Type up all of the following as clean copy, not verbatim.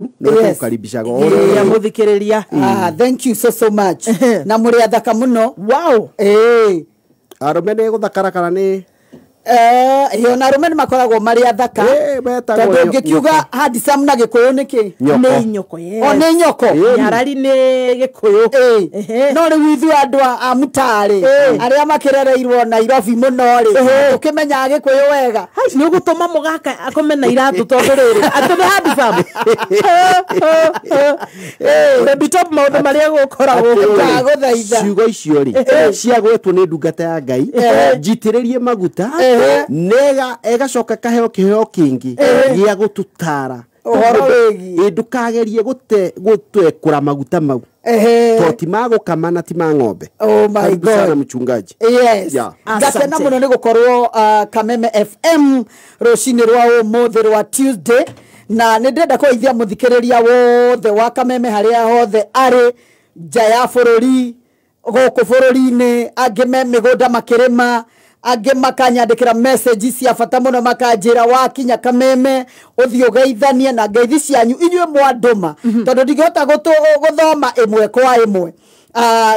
Yes. Nĩtũkaribishaga ya muthikiriria. Ah, thank you so so much. Na mũrĩ athaka mũno. Wow. Ĩĩ. Arũme nĩ gũthakara kana nĩ Ĩĩ, ona arũme nĩ makoragwo marĩ athaka. Ĩĩ, metagwo Tondũ ũngĩkiuga handsome na Gĩkũyũ nĩ kĩ? Nyoko. Nĩ nyoko, yes. O nĩ nyoko. Nyarari nĩ Gĩkũyũ. Ĩĩ. Ehe. No rĩu ithuĩ andũ a mũtarĩ arĩa makĩrereirwo Nairobi mũno rĩ, tũkĩmenyaga Gĩkũyũ wega. Hai, nĩ ũgũtũma mũgaka akome na iratũ tondũ rĩrĩ atĩ nĩ handsome. Baby Top, maũndũ marĩa gũkoragwo. Ndagũthaitha. Ciugo icio rĩ ciagwetwo nĩ ndungata ya Ngai njitĩrĩrie maguta nega ĩgacoka kaheo kĩheo kĩngĩ gĩa gũtũtara Ũhoro wĩgiĩ. Ĩ, ndũkagerie gũtwekũra maguta mau to ti ma gũkama na ti ma ng'ombe. Oh my Karibu sana God. mchungaji. Yes. Yeah. Ngakena Asante. mũno nĩ gũkorwo Kameme FM rũcinĩ rwa ũmũthĩ rwa Tuesday, na nĩ ndĩrenda kũgeithia mũthikĩrĩria wothe wa Kameme harĩa hothe arĩ, nja ya bũrũri, gũkũ bũrũri-inĩ, angĩ me mĩgũnda makĩrĩma, angĩ makanyandĩkĩra message cia bata mũno, makanjĩra wakinya Kameme ũthiĩ ũgeithanie, na ngeithi cianyu inyuĩ mwandũma, tondũ ndingĩhota gũthoma ĩmwe kwa ĩmwe.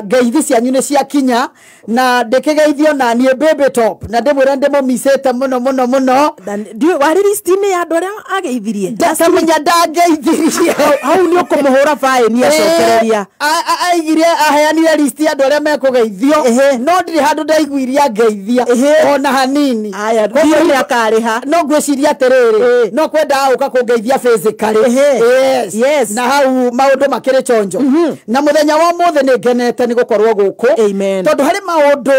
Ngeithi cianyu nĩ ciakinya na ndĩkĩgeithio na niĩ Baby Top, na ndĩmwĩre ndĩmũmicĩte mũno mũno mũno. Ndiũĩ warĩ listi-inĩ ya andũ arĩa ageithirie. Ndakamenya ndangeithirie. Hau nĩ ũkũmũhũra baĩni acokereria. Aigire aheanire listi ya andũ arĩa mekũgeithio, no ndirĩ handũ ndaiguirie angeithia ona hanini. Aya, Koguo ndiũĩ nĩ akarĩha. No ngwĩciria atĩrĩrĩ, no kwendaga gũka kũngeithia physically. Yes. Yes. Na hau maũndũ makĩrĩ chonjo. Na mũthenya wa ũmũthĩ nĩ ngenete nĩ gũkorwo gũkũ. Amen. Tondũ harĩ maũndũ,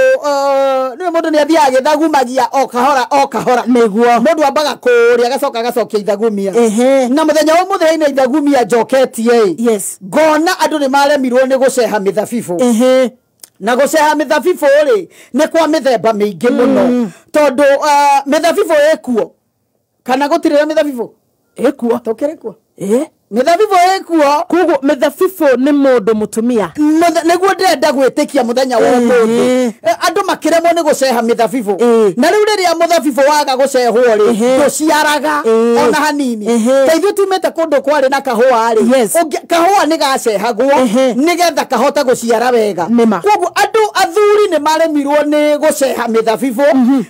nĩwe mũndũ nĩ athiaga agĩthagumagia o kahora o kahora. Nĩguo. Mũndũ ambaga kũũria agacoka agacokia ithagumia. Na mũthenya wa ũmũthĩ hena ithagumia njoketie ĩ. Yes. Ngona andũ nĩ maremirwo nĩ gũceha mĩthabibũ. Na gũceha mĩthabibũ rĩ nĩ kwa mĩthemba mĩingĩ mũno, tondũ mĩthabibũ ĩkuo kana gũtirĩ na mĩthabibũ? Ĩkuo. Tũkĩrĩ kuo. Ĩ. Mĩthabibũ ĩkuo. Koguo mĩthabibũ nĩ mũndũ mũtumia. Nĩguo ndĩrenda gwĩtĩkia mũthenya wa ũmũthĩ. Andũ makĩremwo nĩ gũceha mĩthabibũ. Na rĩu rĩrĩa mũthabibũ waga gũcehwo rĩ, ndũciaraga ona hanini. Ta ithuĩ tumĩte kũndũ kwarĩ na kahũa rĩ, Yes. kahũa nĩ gacehagwo nĩgetha kahote gũciara wega. Nĩma. Koguo andũ athuri nĩ maremirwo nĩ gũceha mĩthabibũ,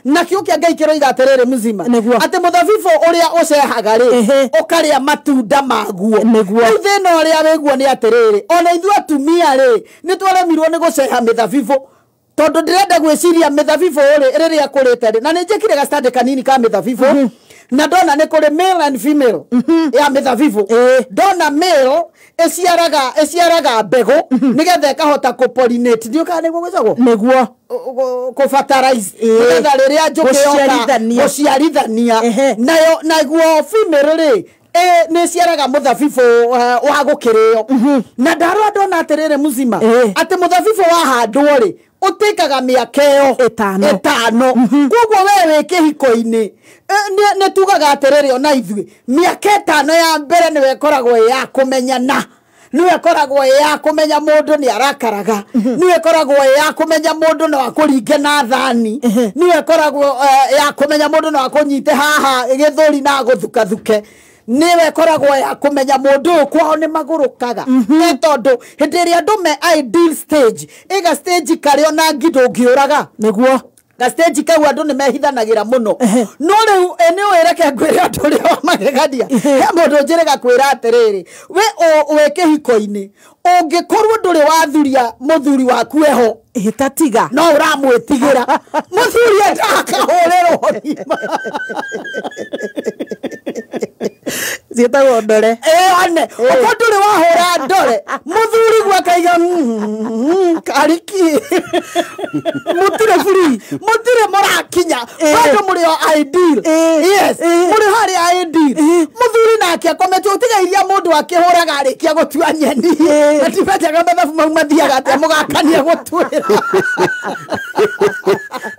na kĩo kĩa Ngai kĩroiga atĩrĩrĩ mũzima, Nĩguo. atĩ mũthabibũ ũrĩa ũcehaga rĩ, ũkarĩa matunda maguo. Nĩguo. Rĩu thĩna ũrĩa wĩguo nĩ atĩrĩrĩ, ona ithuĩ atumia rĩ, nĩ twaremirwo nĩ gũceha mĩthabibũ, tondũ ndĩrenda gwĩciria mĩthabibũ rĩ, rĩrĩa ĩkũrĩte rĩ, na nĩ njĩkire gastandĩ kanini ka mĩthabibũ, na ndona nĩ kũrĩ male and female ya mĩthabibũ. Ndona male ĩciaraga mbegũ nĩgetha ĩkahota kũ-pollinate, ndiũĩ kana nĩguo gwĩtagwo? Nĩguo. Kũ-fertilize, nĩgetha rĩrĩa njũkĩ yoka Gũciarithania. gũciarithania. Nayo naguo female rĩ, nĩ ĩciaraga mũthabibũ wa gũkĩrĩo. Na ndarora ndona atĩrĩrĩ mũzima, atĩ mũthabibũ wahandwo rĩ, ũtĩkaga mĩaka ĩyo Ĩtano. ĩtano. Koguo we wĩ kĩhiko-inĩ, nĩ tugaga atĩrĩrĩ, ona ithuĩ mĩaka 5 ya mbere nĩwe ĩkoragwo ĩ ya kũmenyana, nĩwe ĩkoragwo ĩ ya kũmenya mũndũ nĩ arakaraga, nĩwe ĩkoragwo ĩ ya kũmenya mũndũ no akũringe na thani, nĩwe ĩkoragwo ya kũmenya mũndũ no akũnyite haha gĩthũri na agũthukathuke, nĩwe ĩkoragwo ya kũmenya mũndũ ũyũ kwao nĩ magũrũkaga. Nĩ tondũ hĩndĩ ĩrĩa andũ me ideal stage, ĩga stage karĩa ona ngi ndũngĩũraga. Nĩguo. Ga stage kau andũ nĩ mehithanagĩra mũno. No rĩu, nĩ ũĩ, reke ngwĩre ũndũ ũrĩa wa magegania. He mũndũ njĩrĩga kwĩra atĩrĩrĩ, we wĩ kĩhiko-inĩ, ũngĩkorwo ndũrĩ wathuria mũthuri waku eho, Ĩtatiga. no ũramwĩtigĩra. Mũthuri endaga akahũrĩrwo ngima. Ciĩtagwo ndore. Ĩĩ, one. Okorwo ndũrĩ wahũra ndore, mũthuri guo akaiga, kariki. Mũtirĩ free. Mũtirĩ mũrakinya. Bado mũrĩ o ideal. Yes. Mũrĩ harĩa ideal. Mũthuri nake akomete, ũtiga iria mũndũ akĩhũraga arĩkia gũtua nyeni. Na ti menyaga mathabu mau mathiaga atĩa mũgakania gũtuĩra.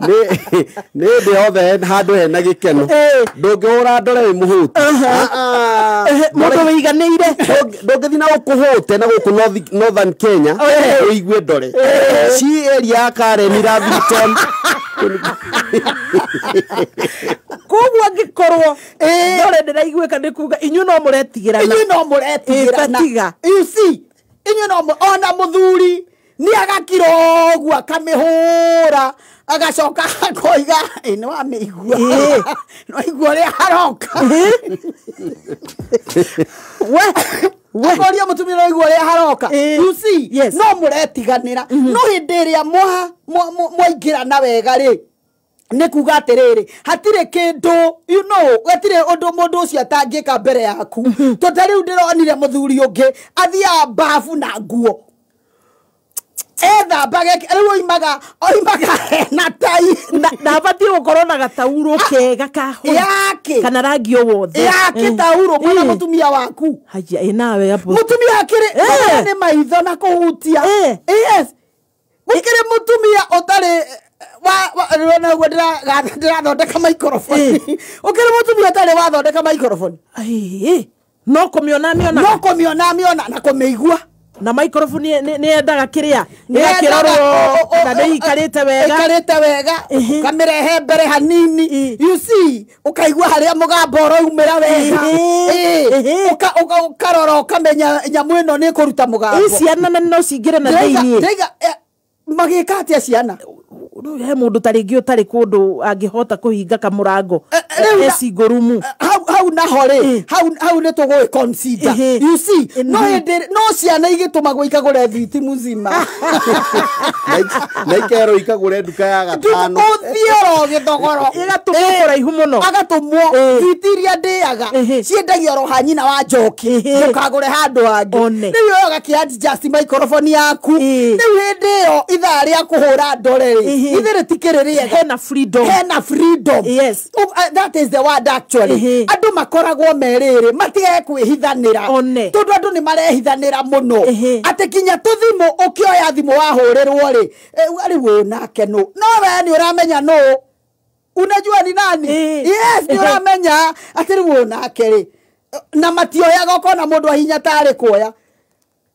Nĩ hĩndĩ yothe handũ hena gĩkeno. Ndũngĩhũra ndore wĩ mũhũtu. Mũndũ wĩiganĩire. Ndũngĩthiĩ na gũkũ hũte na gũkũ Northern Kenya ũigue ndore. Ci area ya Karen, Lavington. Koguo angĩkorwo ndore ndĩraiguĩka nĩ kuga inyuĩ no mũretigĩrana. Inyuĩ no mũretigĩrana. You see, inyuĩ no ona mũthuri nĩ agakira ũguo akamĩhũra agacoka akoiga nĩ wamĩigua no igua ũrĩa haroka. We akoria mũtumia no igua ũrĩa haroka. You see, no mũretiganĩra. No hĩndĩ ĩrĩa mwaingĩrana wega rĩ, nĩ kuga atĩrĩrĩ, hatirĩ kĩndũ, you know, hatirĩ ũndũ mũndũ ũcio atangĩka mbere yaku. Tondũ ta rĩu ndĩronire mũthuri ũngĩ athiaga bafu na nguo ethambage, rĩu oimaga na tai na abatiĩ gũkorwo na gataurũ kega ka yake kana rangi o wothe yake taurũ mwana mũtumia waku. Haya, ĩ nawe hapo mũtumia akĩrĩ nĩ maitho na kũhutia. Yes, gũkĩrĩ mũtumia ũtarĩ wa ndĩrathondeka microphone. Ũkĩrĩ mũtumia ũtarĩ wathondeka microphone. No kũmĩona mĩona, no kũmĩona mĩona na kũmĩigua. Na microphone nĩ yendaga kĩrĩa ĩgakĩrorwo na nĩ ikarĩte wega, ikarĩte wega, ũkamĩrehe mbere hanini. You see, ũkaigua harĩa mũgambo ũraumĩra wega, ũkarora ũkamenya nyamũ ĩno nĩ ĩkũruta mũgambo. Ciana no cingĩre na thĩiniĩ. Magĩka atĩa ciana? He mũndũ ta rĩngĩ ũtarĩ kũndũ angĩhota kũhinga kamũrango single room. Hau naho rĩ, hau nĩ tũgũĩ consider. You see, no hĩndĩ no ciana igĩtũmagwo ikagũre thiti muzima na ikerwo ikagũre nduka ya gatano, ũthiĩ oro gĩthogoro, ĩgatũmwo kũraihu mũno, agatũmwo thiti iria ndĩaga ciendagio oro ha nyina wa njoki, ndũkagũre handũ hangĩ. Rĩu ũyũ ũgakĩ adjust microphone yaku. Rĩu hĩndĩ ĩyo ithaa rĩa kũhũra ndore rĩ, ithe rĩtikĩrĩ rĩega, hena freedom, hena freedom. Yes, that is the word actually. Andũ makoragwo merĩrĩ matige kwĩhithanĩra, tondũ andũ nĩ marehithanĩra mũno atĩ kinya tũthimũ ũkĩoya thimũ wahũrĩrwo rĩ, rĩu ũyũ nake nũ, no we nĩ ũramenya nũ, unajua ni nani. Yes, nĩ ũramenya atĩ rĩu ũyũ nake rĩ, na matioyaga ũkona mũndũ ahinya tarĩ kuoya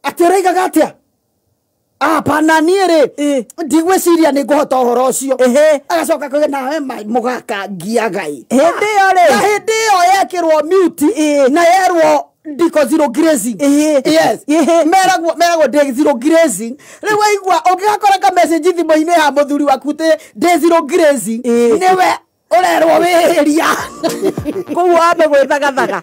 atĩ ũraigaga atĩa. Hapana, niĩ rĩ ndigwĩciria nĩ ngũhota ũhoro ũcio. Agacoka kuga nawe mũgaka ngiagai. Hĩndĩ ĩyo rĩ, na hĩndĩ ĩyo yekĩrwo mute na yerwo ndiko zero grazing. Yes, meragwo ndĩ zero grazing. Rĩu waigua ũngĩgakora ka message thimũ-inĩ ya mũthuri waku tĩ ndĩ zero grazing, nĩwe ũrerwo wĩhĩria. Koguo wambe gwĩthagathaga.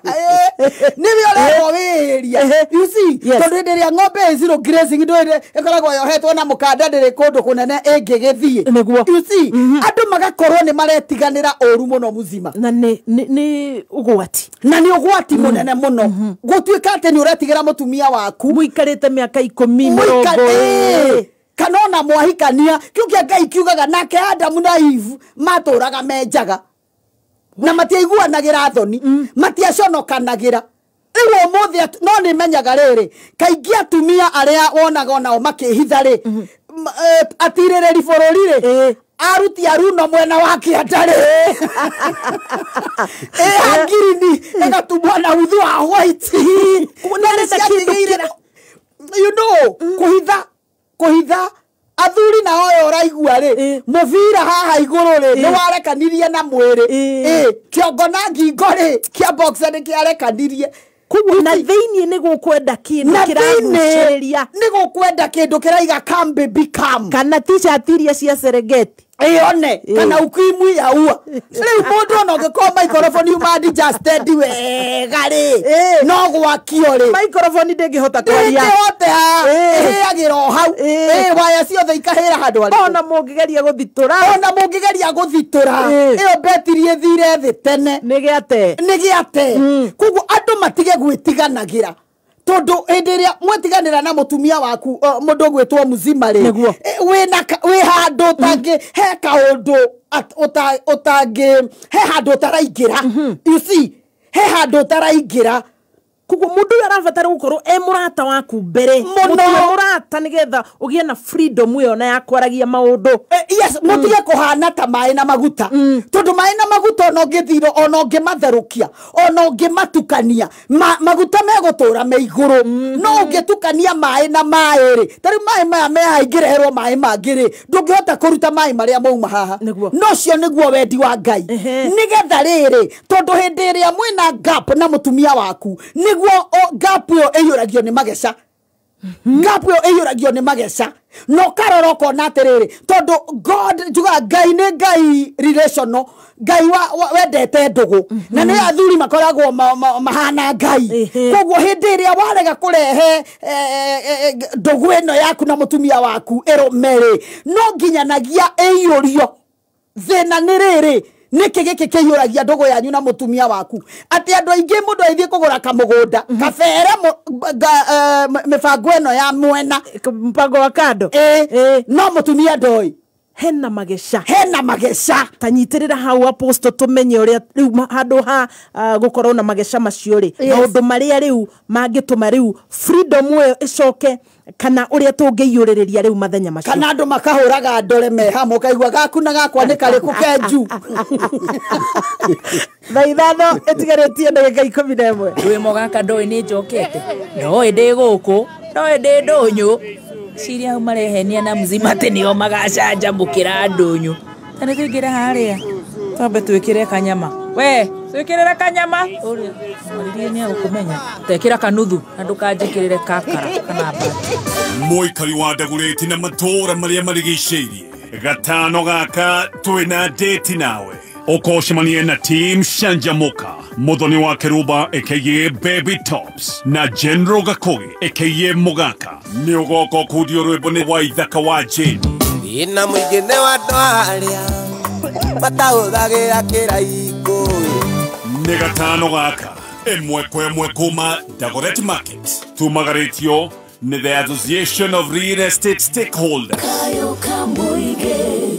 Nĩwe ũrerwo wĩhĩria. You see, tondũ hĩndĩ ĩrĩa ng'ombe ĩ zero grazing ndũĩ ĩkoragwo yohetwo na mũkanda ndĩrĩ kũndũ kũnene ĩngĩgĩthiĩ. You see, andũ magakorwo nĩ maretiganĩra ũru mũno muzima. Na nĩ ũgwati. Na nĩ ũgwati mũnene mũno. Gũtuĩka atĩ nĩ ũretigĩra mũtumia waku. Mũikarĩte mĩaka 10 mĩrongo. Kana ona mwahikania, kĩu kĩa Ngai kiugaga nake Adamu na Eve matũraga menjaga na matiaiguanagĩra thoni, matiaconokanagĩra. Rĩu ũmũthĩ no nĩ menyaga rĩrĩ, kaingĩ atumia arĩa wonaga onao makĩhitha rĩ, atirĩrĩri bũrũri rĩ, aruti aruno mwena wa kĩanda rĩ, ĩ ngirini ĩgatumwo na uthu wa white. You know, kũhitha athuri na oyo ũraigua rĩ, mũbira haha igũrũ rĩ nĩ warekanirie na mwĩrĩ, kĩongo na ngingo rĩ kĩa boxer nĩ kĩarekanirie. Koguo na thĩiniĩ nĩ gũkwenda kĩndũ kĩragucĩrĩria, nĩ gũkwenda kĩndũ kĩraiga come baby come, kana t-shirt iria cia Serengeti ĩyone, kana ukimwi ya ua. Rĩu mũndũ ona ũngĩkorwo microphone yuma adjusted wega rĩ, no gwakio rĩ, microphone ndĩngĩhota kwaria, ndĩngĩhota, ĩhĩagĩra o hau, waya ciothe ikahĩra handũ harĩkũ. Ona mũngĩgeria gũthitũra, ona mũngĩgeria gũthitũra, ĩyo betiri ĩthire thĩ tene, nĩ gĩate, nĩ gĩate. Koguo andũ matige gwĩtiganagĩra, tondũ hĩndĩ ĩrĩa mwetiganĩra na mũtumia waku, mũndũ ũgwĩtwo muzima rĩ, wĩ handũ ũtangĩ, he kaũndũ ũtangĩ, he handũ ũtaraingĩra. You see, he handũ ũtaraingĩra. Koguo mundu uyu arabatara gukorwo e murata waku mbere Mũno. Murata nigetha ugie na freedom iyo na ya kwaragia maundu. Yes, mutige kuhana ta maĩ na maguta, tondu maĩ na maguta ona ũngĩthiro, ona ũngĩmatherũkia, ona ũngĩmatukania, maguta megũtũra me igũrũ. No ũngĩtukania maĩ na maĩ rĩ, ta rĩu maĩ maya me haha ingĩreherwo maĩ mangĩ rĩ, ndũngĩhota kũruta maĩ marĩa mauma haha. Nĩguo. No ũcio nĩguo wendi wa Ngai, nĩgetha rĩrĩ, tondũ hĩndĩ ĩrĩa mwĩna gap na mũtumia waku, nĩguo gap ĩyo ĩiyũragio nĩ mageca. Gap ĩyo ĩiyũragio nĩ mageca, na ũkarora ũkona atĩrĩrĩ, tondũ God, njugaga Ngai nĩ Ngai relational, Ngai wendete ndũgũ, na nĩ athuri makoragwo mahana Ngai. Koguo hĩndĩ ĩrĩa warega kũrehe ndũgũ ĩno yaku na mũtumia waku ĩrũme rĩ, no nginyanagia ĩiyũrio. Thĩna nĩ rĩrĩ, nĩkĩ gĩkĩ kĩiyũragia ndũgũ yanyu na mũtumia waku, atĩ andũ aingĩ mũndũ agĩthiĩ kũgũra kamũgũnda kabere mĩbango ĩno ya mwena, mpango wa kando. Ĩ, no mũtumia ndoĩ. Hena mageca. Hena mageca. Tanyitirira hau, apostle, tumenye uria riu handu ha gukorwo na mageca macio ri, maundu maria riu mangituma riu freedom ĩyo icoke, kana uria tungĩiyũrĩrĩria riu mathenya macio. Kana andũ makahũraga ndore me hamwe, ũkaigua gaku na gakwa nĩ karĩkũ kenju. 5:00 ĩtigarĩtie ndagĩka 11. Ndwĩ mũgaka, ndoĩ nĩ njokete, ndoĩ ndĩ gũkũ, ndoĩ ndĩ ndũnyũ. Ciria hau marehenia na mzima atĩ nĩo magacanjamũkĩra ndũnyũ. Ta nĩ tũingĩre harĩa twambe twĩkĩre kanyama, we twĩkĩrĩre kanyama ũrĩa maririe nĩ agũkũmenya, tekĩra kanuthu na ndũkanjĩkĩrĩre kakara kana mbati. Mũikari wa Ndagũrĩti na matũũra marĩa marigicĩirie, gatano gaka twĩna date nawe, ũkocemanie na team Canjamũka, Muthoni wa Keruba aka Baby Tops na General Gakogi aka Mugaka. Nĩ ũgoka ũkundio rwĩmbo nĩ Waithaka wa Jane. Ina mũingĩ nĩ wa andũ arĩa matahũthagĩra kĩraikũ. Nĩ gatano gaka 1 kwa 1 kuma Dagoretti Market, tumagarĩtio nĩ the Association of Real Estate Stakeholders. Kayo Kamũingĩ.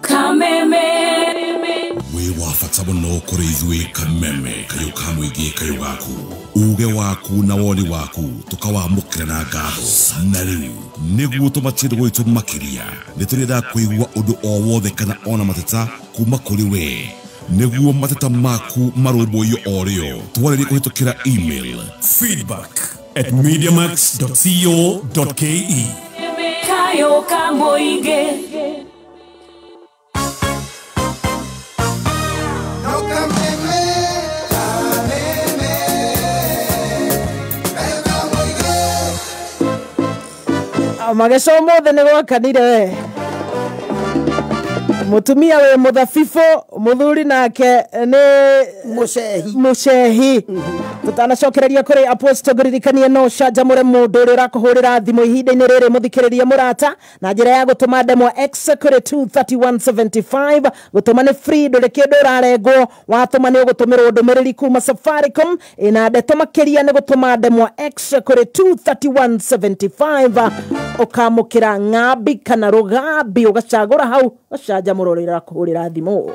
Kameme. Wĩ wa bata mũno kũrĩ ithuĩ Kameme, kayũ ka mũingĩ, kayũ gaku, uge waku na woni waku tũkawamũkĩra na ngatho. Na rĩu nĩguo tũmatie ndũgũ itũ makĩria, nĩ tũrĩendaga kũigua ũndũ o wothe kana ona mateta kuma kũrĩ we, nĩguo mateta maku marũmbũiyo o rĩo. Twarĩrie kũhĩtũkĩra email feedback@mediamax.co.ke. Kayo Kamũingĩ. No Kameme, Kameme, kayo ka mũingĩ. Mageca ũmũthĩ nĩ gwakanire we. Mũtumia wĩ mũthabibũ, mũthuri nake nĩ mũcehi. Mũcehi. Tutanacokereria kũrĩ apostle, ngũririkanie no ũcanjamũre mũndũ ũrĩa ũrakũhũrĩra thimũ ihinda-inĩ rĩrĩ, mũthikĩrĩrie mũrata, na njĩra ya gũtũma ndemwa X kũrĩ 23175. Gũtũma nĩ free, ndũrĩ kĩndũ ũrarengwo. Watũma nĩ ũgũtũmĩrwo ndũmĩrĩri kuma Safaricom ĩna ndeto makĩria. Nĩ gũtũma ndemwa X kũrĩ 23175, ũkamũkĩra ng'ambi kana rũgambi, ũgacagũra hau ũgacanjamũra ũrĩa ũrakũhũrĩra thimũ.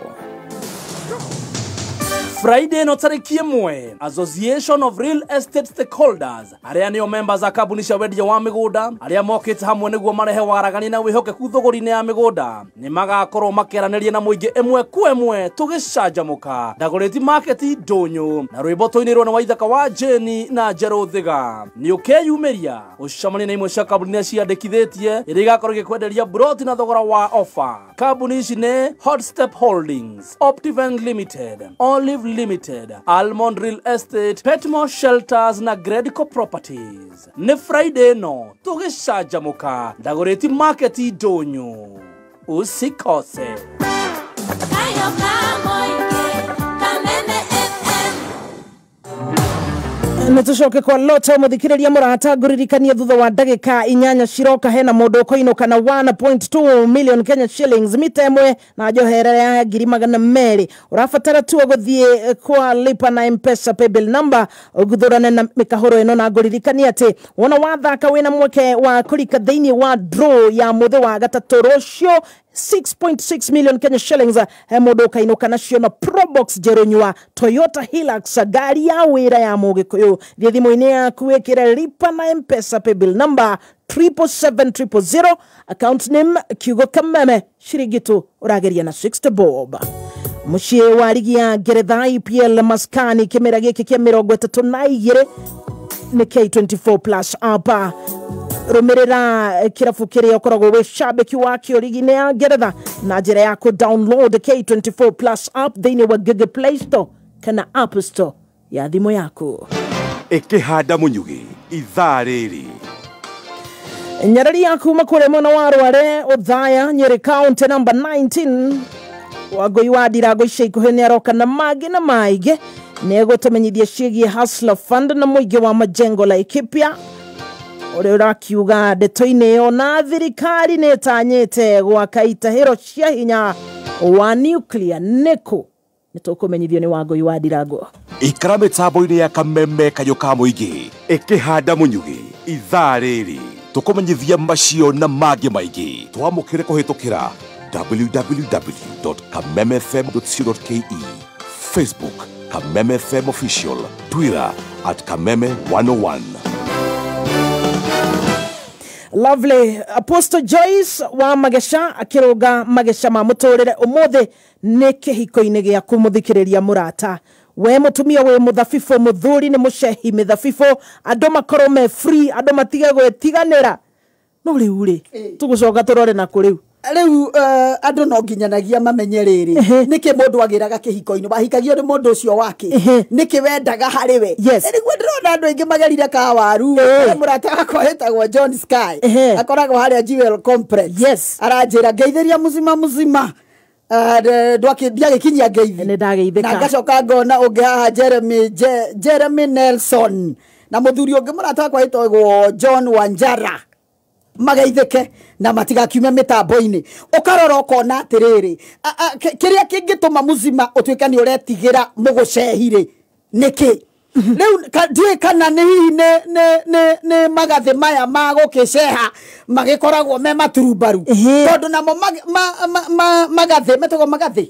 Friday no tarĩki 1, Association of Real Estate Stakeholders, arĩa nĩo members a kambuni cia wendia wa mĩgũnda, arĩa mokĩte hamwe nĩguo marehe waragania na wĩhokeku thũgũri-inĩ ya mĩgũnda, nĩ magakorwo makĩaranĩria na mũingĩ 1 kwa 1 tũgĩcanjamũka Dagoretti Market ndũnyũ, na rwĩmbo tũinĩrwo nĩ Waithaka wa Jane na Njerũ Thiga. Nĩ ũkeyumĩria ũcemanie na imwe cia kambuni iria ciandĩkithĩtie, iria igakorwo igĩkwenderia broti na thogora wa ofa. Kambuni ici nĩ Hotstep Holdings, Optiven Limited, Olive Limited, Almond Real Estate, Petmo Shelters na Gredco Properties. Nĩ Friday no tũgĩcanjamũka Dagoretti Market ndũnyũ, usikose. Kayo Kamũingĩ. Kameme FM. Nä tå coke kwa loto, må mũrata, ngũririkanie thutha wa ndagĩka 8 ciroka hena mũndũ ũkũinũka na 1.2 million Kenya shillings, mita 1 na njoherera ya 200,000. Ũrabatara tu gũthiĩ kwa lipa na Mpesa paybill number, ũguthũrane na mĩkahũro ĩno, na ngũririkanie atĩ wona wathaka wĩna mweke wa kũrika thĩinĩ wa draw ya mũthĩ wa gatatũ rũciũ. 6.6 million Kenya shillings he mũndũ ũkainũka nacio na Probox njerũ Toyota Hilux ngari ya wĩra ya mũgĩkũyũ. Thiĩ thimũ-inĩ yaku wĩkĩre lipa na M-Pesa paybill number 777 000, account name kiugo Kameme, ciringi tu ũrageria na 60 bob. Mũciĩ wa rigi ya Ngeretha EPL maskani kĩmera gĩkĩ kĩa 32 nĩ K24 plus apa rũmĩrĩra kĩrabu kĩrĩa ũkoragwo wĩ shabiki wakĩo rigi-inĩ ya Ngeretha na njĩra ya kũ download K24 plus app thĩinĩ wa Google Play Store kana App Store ya thimũ yaku. Ĩkĩhanda mũnyugĩ ithaa rĩrĩ. Nyarari yaku makũrĩa mwena wa Rware Othaya Nyeri County number 19 Wangũi wa Ndirango ica ikuhĩ nĩaroka na mangĩ na maingĩ nĩegũtũmenyithia ciĩgiĩ Hustler Fund na mũingĩ wa majengo Laikipia ũrĩa ũrakiuga ndeto-inĩ ĩyo na thirikari nĩĩtanyĩte gwaka itahĩro cia hinya wa nuclear nĩkũ. Nĩtũkũmenyithio nĩ Wangũi wa Ndirango. Ikara mĩtambo-inĩ ya Kameme kayũ ka mũingĩ ĩkĩhanda mũnyugĩ ithaa rĩrĩ tũkũmenyithia macio na mangĩ maingĩ. Twamũkĩre kũhĩtũkĩra www.kamemefm.co.ke, Facebook Kameme FM Official, Twitter at Kameme 101. Lovely. Apostle Joyce wa Magesha akĩrũnga magesha ma mũtũrĩre ũmũthĩ nĩ kĩhiko-inĩ gĩaku mũthikĩrĩria mũrata. We mũtumia wĩ mũthabibũ, mũthuri nĩ mũcehi mĩthabibũ, andũ makorwo me free, andũ matige gwĩtiganĩra. No rĩu rĩ tũgũcoka tũrore nakũ rĩu. Rĩu andũ no nginyanagia mamenye rĩrĩ nĩkĩ mũndũ agĩraga kĩhiko-inĩ, wahikagio nĩ mũndũ ũcio wake, nĩkĩ wendaga harĩ we. Nĩguo ndĩrona andũ aingĩ magerire kawaru. Mũrata wakwa wĩtagwo John Sky akoragwo harĩa Jewel Complex. Aranjĩra ngeithĩria mũcima mũcima ndiagĩkinyia ngeithi na ngacoka ngona ũngĩ haha Jeremy Nelson na mũthuri ũngĩ mũrata wakwa wĩtagwo John Wanjara mageithĩke na matigakiume mĩtambo-inĩ. Ũkarora ũkona atĩrĩrĩ kĩrĩa kĩngĩtũma mũcima ũtuĩke nĩ ũretigĩra mũgũcehi-rĩ nĩkĩ? Rĩu ndiũĩ kana nĩ hihi nĩ magathĩ maya ma gũkĩceha magĩkoragwo me maturumbaru, tondũ namo magathĩ metagwo magathĩ,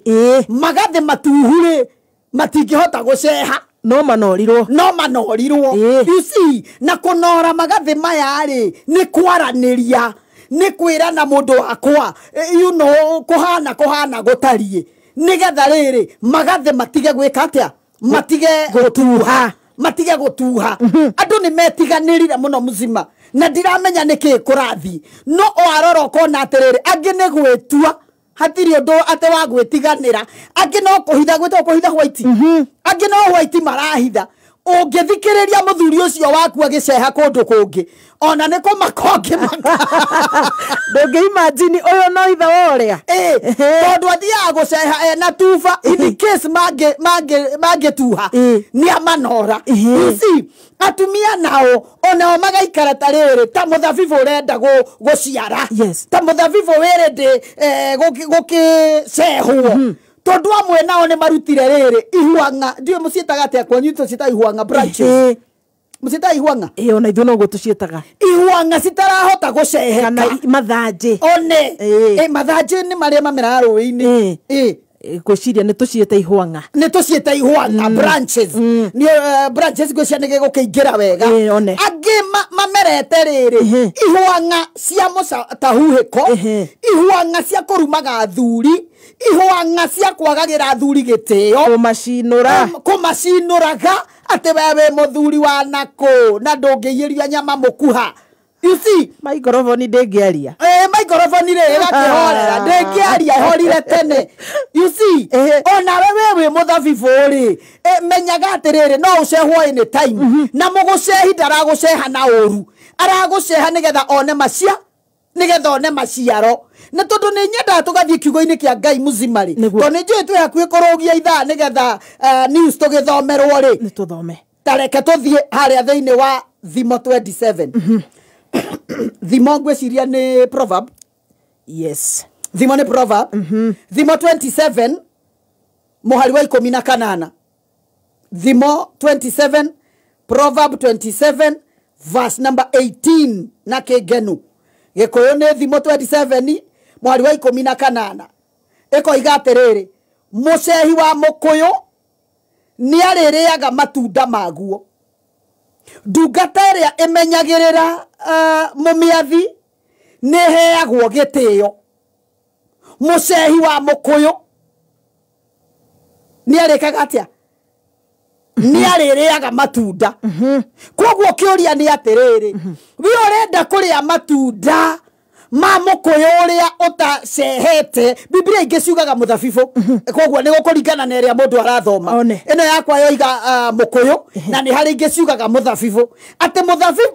magathĩ matuhu-rĩ matingĩhota gũceha no manorirwo, no manorirwo. You see, na kũnora magathĩ maya rĩ nĩ kwaranĩria, nĩ kwĩrana mũndũ wakwa you know, kũhana kũhana gũtariĩ, nĩgetha rĩrĩ magathĩ matige gwĩka atĩa, matige gũtuha, matige gũtuha. Andũ nĩ metiganĩrire mũno mũcima na ndiramenya nĩkĩ kũrathiĩ, no warora ũkona atĩrĩrĩ angĩ nĩ gwĩtua hatirĩ ũndũ atĩ wa gwĩtiganĩra, angĩ no kũhitha gwĩtagwo kũhitha white, angĩ no white marahitha. Ũngĩthikĩrĩria mũthuri ũcio waku agĩceha kũndũ kũngĩ ona nĩ kũmaka ũngĩmaka. Ndũngĩ-imagine ũyũ no ithe wa ũrĩa, tondũ athiaga gũceha ena tuba in case mangĩtuha nĩ amanora. You see, atumia nao onao magaikara ta rĩrĩ ta mũthabibũ ũrenda gũciara, ta mũthabibũ wĩrĩndĩ gũkĩcehwo, tondũ amwe nao nĩ marutire rĩrĩ ihuanga, ndiũĩ mũciĩtaga atĩa kwanyu, tũciĩtaga ihuanga branches, mũciĩtaga ihuanga? Ĩĩ ona ithuĩ noguo tũciĩtaga ihuanga, citarahota gũceheka kana mathanjĩ one. Mathanjĩ nĩ marĩa mameraga rũĩ-inĩ. Ngwĩciria nĩ tũciĩte ihuanga, nĩ tũciĩte ihuanga branches, nĩ branches ngwĩciria nĩ gĩgũkĩingĩra wega. Angĩ mamerete rĩrĩ ihuanga cia mũtahuhĩko, ihuanga cia kũrumaga athuri, ihuanga cia kwagagĩra athuri gĩtĩo, kũmacinũra, kũmacinũraga atĩ we wĩ mũthuri wa nakũ na ndũngĩiyĩria nyama mũkuha. You see, microphone ndĩngĩaria, microphone rĩ ĩgakĩhorera, ndĩngĩaria ĩhorire tene. You see, onawe we wĩ mũthabibũ rĩ menyaga atĩrĩrĩ no ũcehwo any time, na mũgũcehi ndaragũceha na ũru, aragũceha nĩgetha one macia, nĩgetha one maciaro. Na tondũ nĩ nyendaga tũgathiĩ kiugo-inĩ kĩa Ngai mũcima rĩ, tondũ nĩ njũĩ twĩ hakuhĩ kũrũgia ithaa nĩgetha news tũgĩthomerwo rĩ, nĩ tũthome. Ta reke tũthiĩ harĩa thĩinĩ wa Thimo 27. Thimo ngwĩciria nĩ proverb. Yes, Thimo nĩ proverb. Thimo 27 mũhari wa 18. Thimo 27, proverb 27 verse number 18 na kĩngenu. Gĩkũyũ nĩ Thimo 27 Mwari wa 18 ĩkoiga atĩrĩrĩ, mũcehi wa mũkũyũ nĩ arĩrĩaga matunda maguo. Ndungata ĩrĩa ĩmenyagĩrĩra mũmĩathi nĩ ĩheagwo gĩtĩo. Mũcehi wa mũkũyũ nĩ arĩkaga atĩa? Nĩ arĩrĩaga matunda. Koguo kĩũria nĩ atĩrĩrĩ, we ũrenda kũrĩa matunda ma mũkũyũ ũrĩa ũtacehete? Biblia ingĩ ciugaga mũthabibũ, koguo nĩ gũkũringana na ĩrĩa mũndũ arathoma. Ĩno yakwa yoiga mũkũyũ, na nĩ harĩ ingĩ ciugaga mũthabibũ, atĩ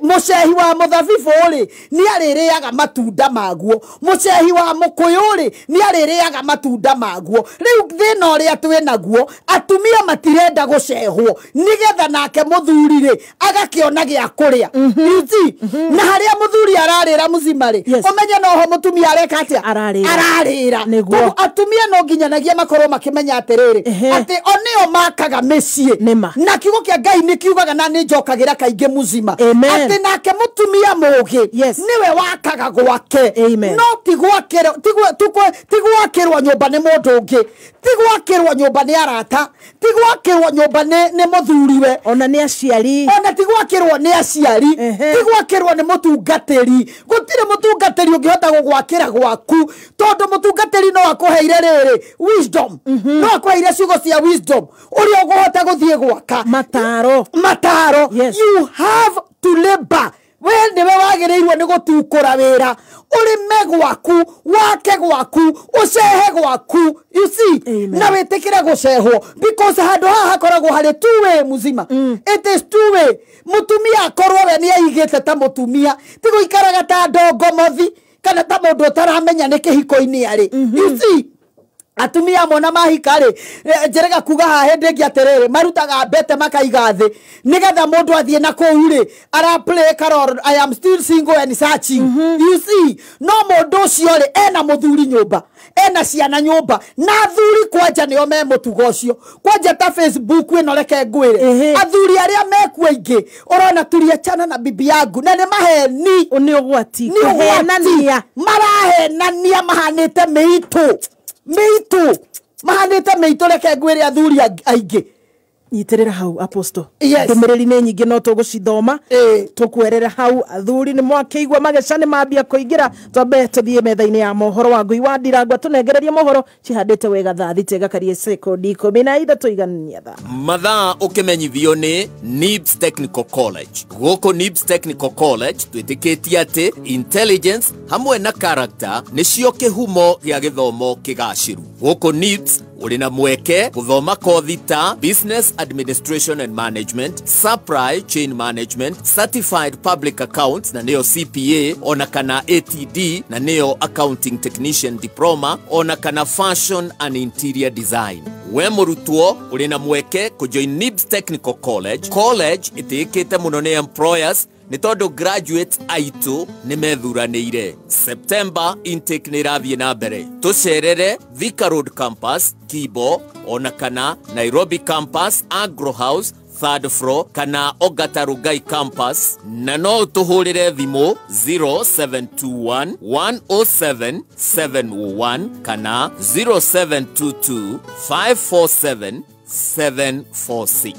mũcehi wa mũthabibũ rĩ nĩ arĩrĩaga matunda maguo. Mũcehi wa mũkũyũ rĩ nĩ arĩrĩaga matunda maguo. Rĩu thĩna ũrĩa twĩ naguo, atumia matirenda gũcehwo nĩgetha nake mũthuri rĩ agakĩona gĩa kũrĩa. You see? Na harĩa mũthuri ararĩra mũcima rĩ, ũmenye noho mũtumia areka atĩa? Ararĩra. Koguo atumia no nginyanagia makorwo makĩmenya atĩrĩrĩ, atĩ o nĩo makaga mĩciĩ. Na kiugo kĩa Ngai nĩ kiugaga, na nĩ njokagĩra kaingĩ mũcima, atĩ nake mũtumia mũũgĩ nĩwe wakaga gwake. No ti gwakĩrwo nyũmba nĩ mũndũ ũngĩ, ti gwakĩrwo nyũmba nĩ arata, ti gwakĩrwo nyũmba nĩ mũthuriwe, ona nĩ aciari, ona ti gwakĩrwo nĩ aciari, ti gwakĩrwo nĩ mũtungatĩri. Gũtirĩ mũtungatĩri ũngĩhota gũgwakĩra gwaku, tondũ mũtungatĩri no akũheire rĩrĩ wisdom, no akũheire ciugo cia wisdom ũrĩa ũkũhota gũthiĩ gwaka mataro. You have to labor. We nĩwe wagĩrĩirwo nĩ gũtukũra wĩra, ũrĩme gwaku, wake gwaku, ũcehe gwaku. You see? Na wĩtĩkĩre gũcehwo, because handũ haha hakoragwo harĩ two way muzima. It is two way. Mũtumia akorwo we nĩ aigĩte ta mũtumia, ti gũikaraga ta ndongomothi kana ta mũndũ ũtaramenya nĩ kĩhiko-inĩ arĩ. You see? Atumia mona mahika rĩ, njerega kuga haha hĩndĩ ĩngĩ atĩrĩrĩ, marutaga mbete makaiga thĩ nĩgetha mũndũ athiĩ na kũu rĩ ara play carol, I am still single and searching. You see? No mũndũ ũcio rĩ ena mũthuri nyũmba, ena ciana nyũmba, na athuri kwanja nĩo me mũtugo ũcio. Kwanja ta Facebook ĩno, reke ngwĩre, athuri arĩa mekuo aingĩ ũrona tuliachana na bibi yangu, na nĩ maheni. Nĩ ũgwati kũhenania, marahenania mahanĩte mĩitũ mĩitũ, mahanĩte mĩitũ. Reke ngwĩre athuri aingĩ. Nyitĩrĩra hau apostle. Ndũmĩrĩri nĩ nyingĩ no tũgũcithoma tũkwerera hau. Athuri nĩ mwakĩigua mageca nĩ mambia kũingĩra. Twambe tũthiĩ metha-inĩ ya mohoro wa Ngui wa Ndirangwa tũnengererie mohoro cihandĩte wega thaa thita ĩgakarie sekondi 13 igania thaa. Mathaa ũkĩmenyithio nĩ NIBS Technical College. Gũkũ NIBS Technical College twĩtĩkĩtie atĩ intelligence hamwe na character nĩcio kĩhumo gĩa gĩthomo kĩgacĩru. Gũkũ NIBS ũrĩ na mweke gũthoma kothi ta Business Administration and Management, Supply Chain Management, Certified Public Accounts na nĩyo CPA, ona kana ATD na nĩyo Accounting Technician Diploma, ona kana Fashion and Interior Design. We mũrutwo ũrĩ na mweke kũjoin NIBS Technical College. College ĩtĩĩkĩte mũno nĩ employers nĩ tondũ graduates aitũ nĩ methuranĩire. September intake nĩ ĩrathiĩ na mbere. Tũcerere Thika Road Campus, Kibo, ona kana Nairobi Campus, Agro House, third floor, kana Ogata Rugai Campus, na no ũtũhũrĩre thimũ 0721 107 701 kana 0722 547 746.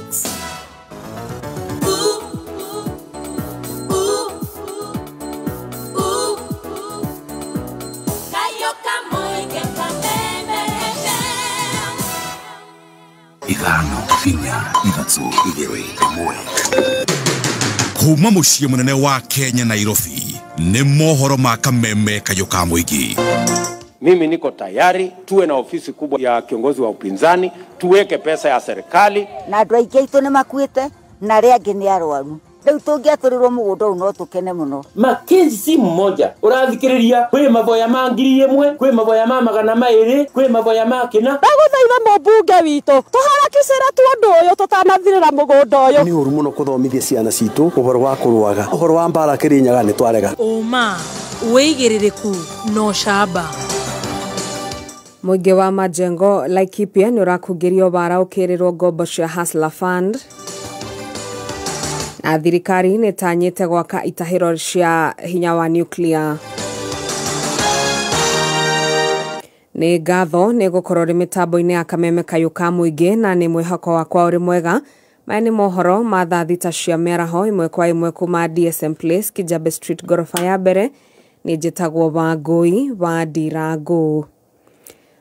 Ithano, inya, ithatũ, igĩrĩ, ĩmwe. Kuma mũciĩ mũnene wa Kenya Nairobi, nĩ mohoro ma Kameme Kayũ ka Mũingĩ. Mimi niko tayari tuwe na ofisi kubwa ya kiongozi wa upinzani, tuweke pesa ya serikali. Na andũ aingĩ aitũ nĩ makuĩte na arĩa angĩ nĩ arwaru. Rĩu tũngĩatũrĩrwo mũgũnda ũyũ no tũkene mũno. Mackenzie si mmoja ũrathikĩrĩria, kwĩ maboya ma 1000, kwĩ maboya ma 200, kwĩ maboya ma kĩna. Ndagũthaitha mũmbunge witũ tũharakicĩre tu ũndũ ũyũ tũtanathirĩra mũgũnda ũyũ. Nĩ ũru mũno kũthomithia ciana citũ ũhoro wa kũrũaga, ũhoro wa mbara Kĩrĩnyaga nĩ twarega. Ũma wĩigĩrĩrĩku no camba. Mũingĩ wa Majengo Laikipia nĩ ũrakungĩrio wara ũkĩrĩrwo ngombo cia Hustler Fund. Na thirikari nĩ ĩtanyĩte gwaka itahĩro cia hinya wa nuclear. Nĩ ngatho nĩ gũkorwo rĩ mĩtambo-inĩ ya Kameme Kayũ ka Mũingĩ na nĩ mwĩhoko wakwa ũrĩ mwega. Maya nĩ mohoro ma thaa 6 cia mĩaraho ĩmwe kwa ĩmwe kuma DSM Place, Kijabe Street, ngoroba ya mbere. Nĩ njĩtagwo Wangũi wa Ndirangũ.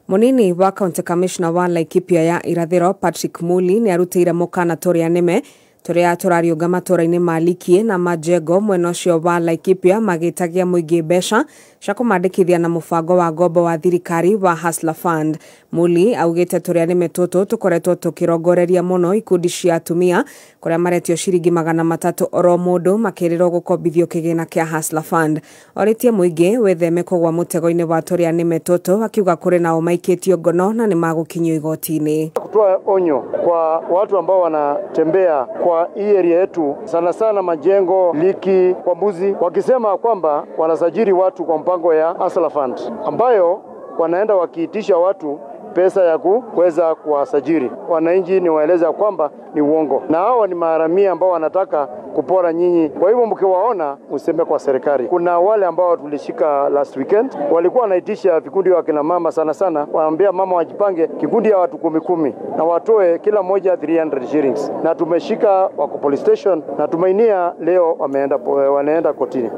Munini wa County Commissioner wa Laikipia ya Irathĩro Patrick Muli nĩ arutĩire mũkana tũrĩa nĩme tũrĩa tũrariũnga matũũra-inĩ ma Likie na Majengo mwena ũcio wa Laikipia magĩtagia mũingĩ mbeca cia kũmandĩkithia na mũbango wa ngombo wa thirikari wa Hustler Fund. Muli augĩte tũrĩa nĩme tũtũ tũkoretwo tũkĩrongoreria mũno ikundi cia atumia kũrĩa maretio ciringi 300 oro mũndũ makĩrĩrwo gũkombithio kĩgĩna kĩa Hustler Fund. Orĩtie mũingĩ wĩtheme kũgwa mũtego-inĩ wa tũrĩa nĩme tũtũ akiuga kũrĩ nao maikĩtio ngono na nĩmagũkinyio igoti-inĩ. Kutoa onyo kwa watu ambao wanatembea kwa hii area yetu, sana sana Majengo, Liki, kwa Mbuzi, wakisema kwamba wanasajili watu kwa mpango ya Hustler Fund ambayo wanaenda wakiitisha watu pesa ya kuweza kuwasajili. Wananchi ni waeleza kwamba ni uongo, na hao ni maharamia ambao wanataka kupora nyinyi. Kwa hivyo mkiwaona useme kwa serikali. Kuna wale ambao tulishika last weekend walikuwa wanaitisha vikundi wa kina mama sana sana, waambia mama wajipange kikundi ya watu 10 na watoe kila moja 300 shillings, na tumeshika wako police station na tumainia leo wanaenda kotini.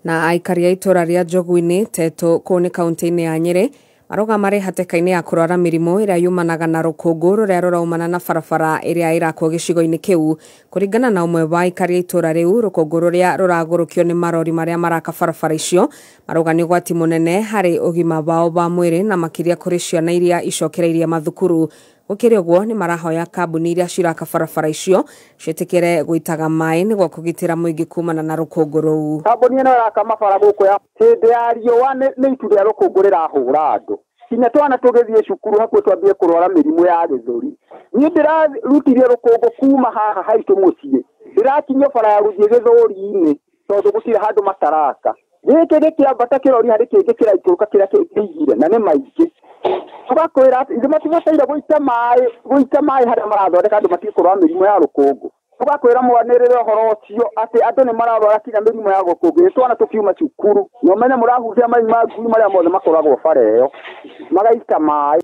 Na aikari a itũra rĩa Njogu-inĩ Teto kũu nĩ kaunti-inĩ ya Nyĩrĩ marauga marĩ hatĩka-inĩ ya kũrwara mĩrimũ ĩrĩa yumanaga na rũkũngũ rũrĩa rũraumana na barabara ĩrĩa ĩrakwo gĩcigo-inĩ kĩu. Kũringana na ũmwe wa aikari a itũra rĩu, rũkũngũ rũrĩa rũragũrũkio nĩ marori marĩa maraka barabara icio marauga nĩ ũgwati mũnene harĩ ũgima wao wa mwĩrĩ na makĩria kũrĩ ciana iria icokereirie mathukuru. Gũkĩrĩ ũguo nĩ marahoya kambuni iria ciraka barabara icio ciĩtĩkĩre gũitaga maĩ nĩguo kũgitĩra mũingĩ kumana na rũkũngũ rũu. Kambuni ĩno ĩraka mabara gũkũ ya hĩndĩ ya riũa nĩ itu rĩa rũkũngũ rĩrahũra andũ kinya twana tũgĩthiĩ cukuru hakuhĩ twambie kũrwara mĩrimũ ya gĩthũri. Niĩ ndĩrarutirie rũkũngũ kuma haha haitũ mũciĩ, ndĩrakinyio bara ya gũthiĩ gĩthũri-inĩ tondũ gũtirĩ handũ mataraka. Gĩkĩ gĩkĩambata kĩrori harĩ kĩngĩ kĩraikũrũka kĩrĩa kĩigire na nĩ maingĩ. Tugakwĩra atĩ ithuĩ matibataire gũita maĩ harĩa marathondeka andũ matige kũrwara mĩrimũ ya rũkũngũ. Tugakwĩra mwanĩrĩre ũhoro ũcio atĩ andũ nĩ mararwara kinya mĩrimũ ya rũkũngũ. Twana tũkiuma cukuru na ũmenye mũrahutia mai ma ngui marĩa mothe makoragwo bara ĩyo magaita maĩ.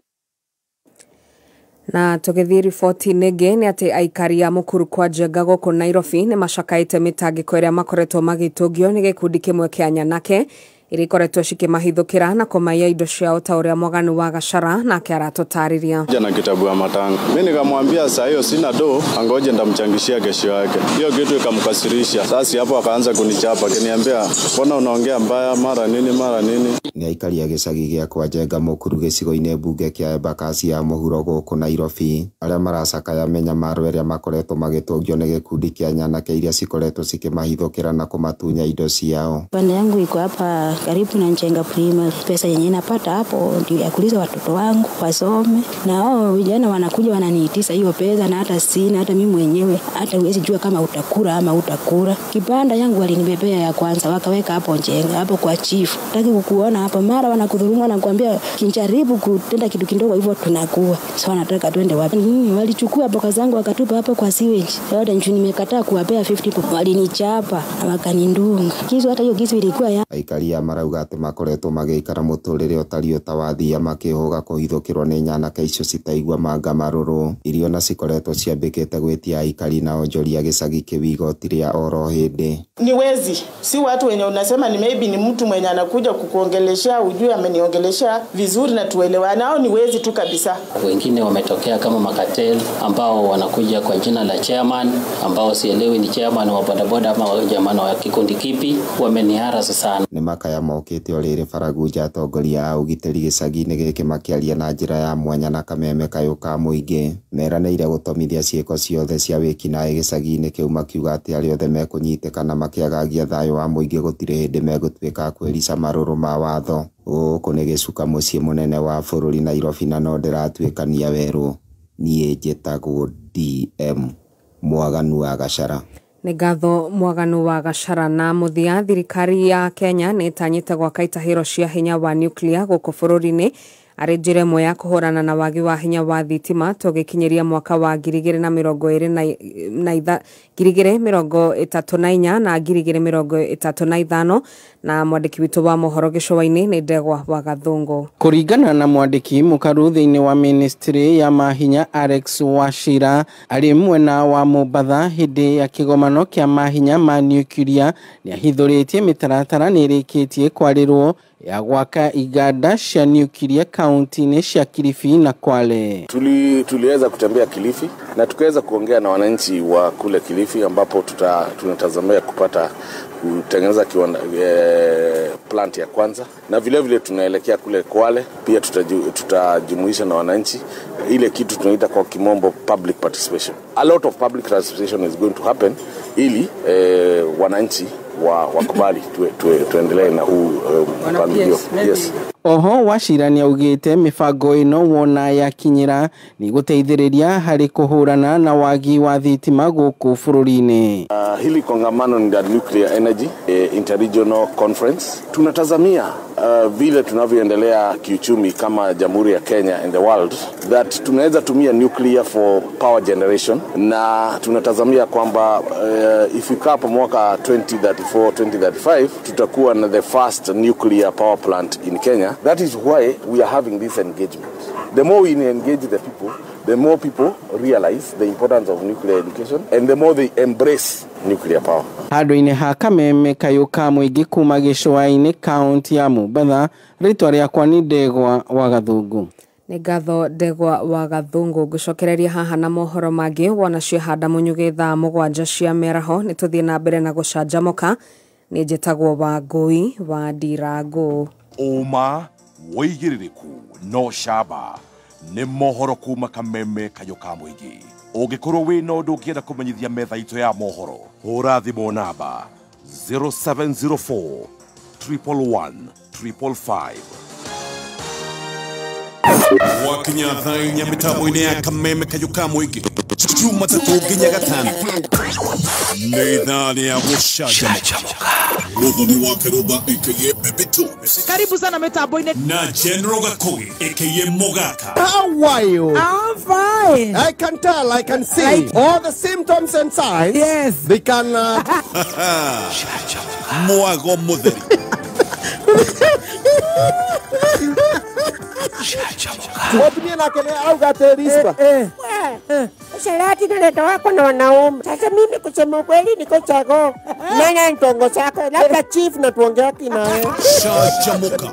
Na tũgĩthiĩ riboti-inĩ ĩngĩ nĩ atĩ aikari a Mũkuru kwa Njenga gũkũ Nairobi nĩ macakaĩte mĩtangĩko ĩrĩa makoretwo magĩtũngio nĩ gĩkundi kĩmwe kĩa nyanake iria ikoretwo cikĩmahithũkĩra na kũmaiya indo ciao ta ũrĩa Mwaganu wa Gachara nake aratũtarĩria. Na kitabu ya matanga. Mimi nikamwambia saa hiyo sina do, angoje ndamchangishia kesho yake. Hiyo kitu ikamkasirisha. Sasa hapo akaanza kunichapa, akiniambia mbona unaongea mbaya mara nini mara nini. Nĩ aikari a gĩcagi gĩa kwa Njenga Mũkuru gĩcigo-inĩ mbunge kĩa Embakasi ya mũhuro gũkũ Nairobi arĩa maracakaya mĩnyamaro ĩrĩa makoretwo magĩtũngio nĩ gĩkundi kĩa nyanake iria cikoretwo cikĩmahithũkĩra na kũmatunya indo ciao. Banda yangu iko hapa karibu na Njenga Primary. Pesa yenye napata hapo ndio ya kuliza watoto wangu wasome, na hao vijana wanakuja wananiitisha hiyo pesa na hata sina, hata mimi mwenyewe hata huwezi jua kama utakula ama utakula. Kibanda yangu walinibebea ya kwanza wakaweka hapo Njenga hapo kwa chief. Nataki kukuona hapa, mara wanakudhulumu wanakuambia kinjaribu kutenda kitu kidogo hivyo tunakuwa. Sasa wanataka twende wapi? Walichukua boka zangu wakatupa hapo kwa sewage. Yote ndio nimekataa kuwapea 50. Walinichapa na wakanindunga. Kisu hata hiyo kisu ilikuwa ya Aikari a marauga atĩ makoretwo magĩikara mũtũrĩre ũtariĩ ta wa thia makĩhũga kũhithũkĩrwo nĩ nyanake icio citaigua manga marũrũ iria ona cikoretwo ciambĩkĩte gwĩtia aikari na onjoria gĩcagi kĩu igoti rĩa oro hĩndĩ. Ni wezi, si watu wenye unasema ni maybe ni mtu mwenye anakuja kukuongelesha ujue ameniongelesha vizuri na tuelewane, au ni wezi tu kabisa. Wengine wametokea kama makatel ambao wanakuja kwa jina la chairman, ambao sielewi ni chairman wa bodaboda ama chairman wa kikundi kipi, wameniharasa sana. Nĩ makaya mokĩte o rĩrĩ Baragunja atongoria a ũgitĩri gĩcagi-inĩ gĩkĩ makĩaria na njĩra ya mwanya na Kameme Kayũ ka Mũingĩ meranĩire gũtomithia ciĩko ciothe cia wĩkinaĩ gĩcagi-inĩ kĩu makiuga atĩ arĩa othe mekũnyitĩkana makĩagagia thayũ wa mũingĩ gũtirĩ hĩndĩ megũtuĩka a kwĩrica marũrũ ma watho. Gũkũ nĩ gĩcuka mũciĩ mũnene wa bũrũri Nairobi na no ndĩratuĩkania werũ. Niĩ njĩtagwo DM Mwaganu wa Gachara. Nĩ ngatho Mwaganu wa Gachara. Na mũthia, thirikari ya Kenya nĩ ĩtanyĩte gwaka itahĩro cia hinya wa nuclear gũkũ bũrũri-inĩ Arĩ njĩra ĩmwe ya kũhũrana na wagi wa hinya wa thitima tũgĩkinyĩria mwaka wa 2024 na 2035. Na mwandĩki witũ wa mohoro gĩcũa-inĩ nĩ Ndegwa wa Gathũngũ. Kũringana na mwandĩki mũkaru thĩinĩ wa ministry ya mahinya Alex Wachira arĩ mwena wa Mombatha hĩndĩ ya kĩgomano kĩa mahinya ma nuclear nĩahithũrĩtie mĩtaratara nĩĩrĩkĩtie kwarĩrwo ya gwaka iganda cia nuclear kaunti-inĩ cia Kilifi na Kwale. Tuliweza kutembea Kilifi na tukaweza kuongea na wananchi wa kule Kilifi, ambapo tunatazamia kupata kutengeneza kiwanda, plant ya kwanza, na vile vile tunaelekea kule Kwale pia tutajumuisha na wananchi, ile kitu tunaita kwa kimombo public participation. A lot of public participation is going to happen ili wananchi wakubali tuendelee na huu mpangilio. Yes. Oho Wachira nĩaugĩte mĩbango ĩno wona yakinyĩra nĩ gũteithĩrĩria harĩ kũhũrana na wagi wa thitima gũkũ bũrũri-inĩ. Hili kongamano ni la nuclear energy interregional conference. Tunatazamia vile tunavyoendelea kiuchumi kama Jamhuri ya Kenya and the world, that tunaweza tumia nuclear for power generation, na tunatazamia kwamba ifikapo mwaka 2034 2035 tutakuwa na the first nuclear power plant in Kenya. That is why we are having this engagement. The more we engage the people, the more people realize the importance of nuclear education and the more they embrace nuclear power. Handũ-inĩ ha Kameme kayũ ka mũingĩ kuma gĩcũa-inĩ kaunti ya Mombatha, rĩtwa rĩakwa nĩ Ndegwa wa Gathũngũ. Nĩ ngatho Ndegwa wa Gathũngũ. Ngũcokereria haha na mohoro mangĩ wona ciehanda mũnyugĩ thaa 7 cia mĩaraho. Nĩ tũthiĩ na mbere na gũcanjamũka. Nĩ njĩtagwo Wangũi wa Ndirangũ. Ũma wĩigĩrĩrĩku no camba nĩ mohoro kuma Kameme kayũ ka mũingĩ. Ũngĩkorwo wĩna ũndũ ũngĩenda kũmenyithia metha itũ ya mohoro, hũra thimũ namba 0704 111 555. Wakinya thaa inya mĩtambo-inĩ ya Kameme kayũ ka mũingĩ Jumatatũ nginya Gatano nĩ ithaa rĩa gũcanjamũka. Muthoni wa Keruba aka Baby Tones. Karibu sana mitambo-inĩ na General Gakugi aka Mogaka. How are you? I'm fine. I can tell, I can see like, all the symptoms and signs. Yes. They can Mwago mutheri. Mũtumia nake nĩ auga atĩ rispa. Usherati naleta wako na wanaume. Sasa mimi kusema ukweli niko chago. Nana ntongo zako. Labda chief na tuongea kinaye. Canjamuka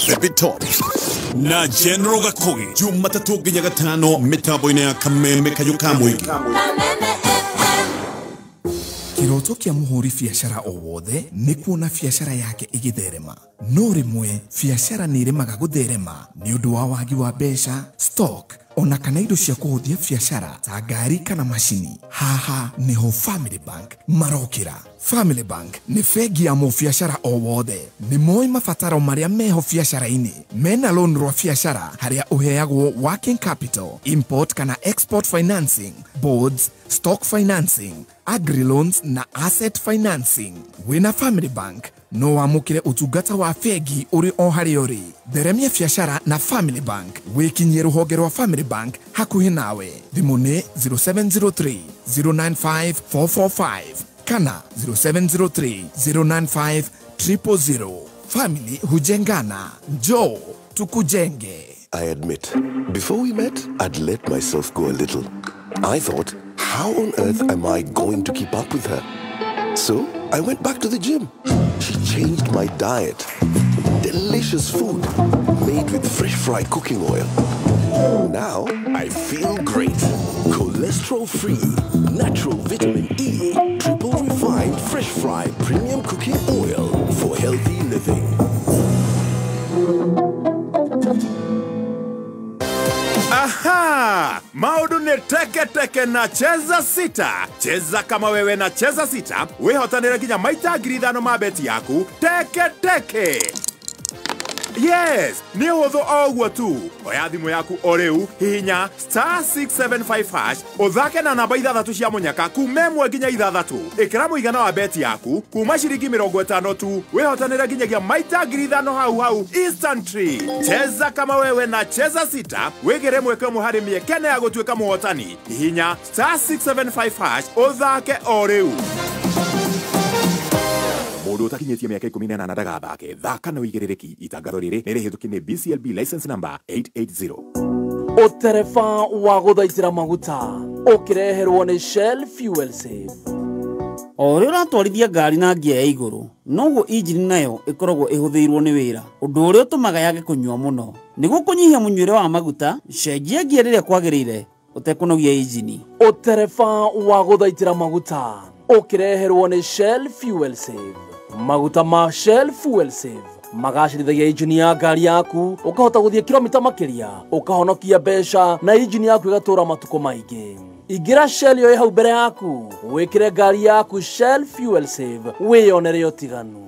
Baby Top na General Gakugi Jumatatũ nginya Gatano mĩtambo-inĩ ya Kameme kayũ ka mũingĩ. Kĩroto kĩa mũhũri biacara o wothe nĩ kuona biacara yake ĩgĩtherema. No rĩmwe biacara nĩ ĩremaga gũtherema nĩ ũndũ wa wagi wa mbeca, stock ona kana indo cia kũhũthia biacara ta ngari kana macini. Haha nĩho Family Bank marokĩra. Family Bank nĩ bengi ya mũbiacara o wothe. Nĩ moĩ mabataro marĩa meho biacara-inĩ. Mena loan rwa biacara harĩa ũheagwo working capital, import kana export financing, boards, stock financing, agri loans na asset financing. Wĩna Family Bank no wamũkĩre ũtungata wa bengi ũrĩ o harĩa ũrĩ. Theremia biacara na Family Bank. Wĩkinyie rũhonge rwa Family Bank hakuhĩ nawe. Thimũ nĩ 0703 095 445 kana 0703 095 000. Family hujengana. Njoo tukujenge. I admit, before we met, I'd let myself go a little. I thought, how on earth am I going to keep up with her? So I went back to the gym. She changed my diet. Delicious food made with fresh fried cooking oil. Now I feel great. Cholesterol-free, natural vitamin E, triple refined fresh fried premium cooking oil for healthy living. Aha! Maundu nĩ teke teke na Cheza Sita. Cheza kama wewe na Cheza Sita, wĩhotanĩre nginya maita 5,000 ma beti yaku teke teke. Yes, nĩ ũhũthũ o ũguo tu. Oya thimũ yaku o rĩu, hihinya *675# ũthake na namba 6 cia mũnyaka kuma 1 nginya 6. Ĩkĩra mũigana wa beti yaku kuma ciringi 50 tu, wĩhotanĩre nginyagia maita 5,000 hau hau instantly. Cheza kama wewe na cheza 6 wĩgĩre mweke ũmwe harĩ mĩeke ya gũtuĩka mũhotani. Hihinya *675# ũthake o rĩu. Mũndũ ũtakinyĩtie mĩaka 18 ndagathake. Thaka na ũigĩrĩrĩki. Itangatho rĩrĩ nĩ rĩhĩtũkie nĩ BCLB license number 880. Ũtereba wa gũthaitĩra maguta ũkĩreherwo nĩ Shell Fuel Save. O ũrĩa ũratwarithia ngari na ngia ya igũrũ, noguo injini nayo ĩkoragwo ĩhũthĩirwo nĩ wĩra, ũndũ ũrĩa ũtũmaga yage kũnyua mũno. Nĩguo kũnyihia mũnyuĩre wa maguta, cenjia ngia rĩrĩa kwagĩrĩire ũtekũnogia injini. Ũtereba wa gũthaitĩra maguta ũkĩreherwo nĩ Shell Fuel Save. Maguta ma Shell Fuel Save magacĩrithagia injini ya ngari yaku, ũkahota gũthiĩ kilomita makĩria, ũkahonokia mbeca na injini yaku ĩgatũra matukũ maingĩ. Ingĩra Shell yo ĩ hau mbere yaku, wĩkĩre ngari yaku Shell Fuel Save, wĩyonere ũtiganu.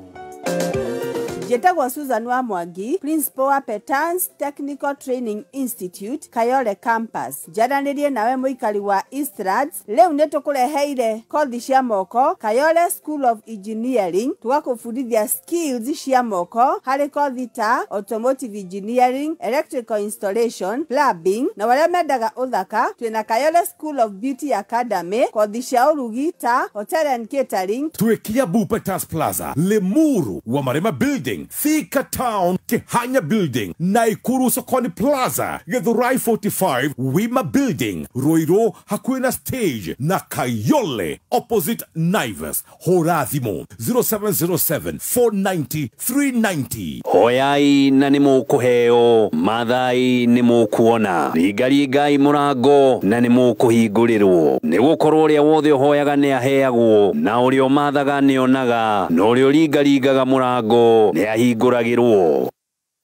Njĩtagwo Susan wa Mwangi, principal wa Petans Technical Training Institute, Kayole Campus. Njaranĩrie nawe mũikari wa Eastlands, rĩu nĩ tũkũreheire kothi cia moko Kayole School of Engineering, tũgakũbundithia skills cia moko harĩ kothi ta automotive engineering, electrical installation, plumbing, na arĩa mendaga ũthaka twĩna Kayole School of Beauty Academy, kothi cia ũrugi ta hotel and catering. Twĩ Kiambu Petans Plaza, Limuru wa Marema Building, Thika Town, Kihanya Building, Naikuru Sokoni Plaza, Githurai 45, Wima Building, Ruiru hakuhĩ na stage na Kayole opposite Naivas. Hũra thimũ 0707 490 390. Hoyai na nĩ mũkũheo, mathai nĩ mũkuona, ringaringai mũrango na nĩ mũkũhingũrĩrwo. Nĩ gũkorwo ũrĩa wothe ũhoyaga nĩ aheagwo, na ũrĩa ũmathaga nĩ onaga, na ũrĩa ũringaringaga mũrango nĩ ahingũragĩrwo.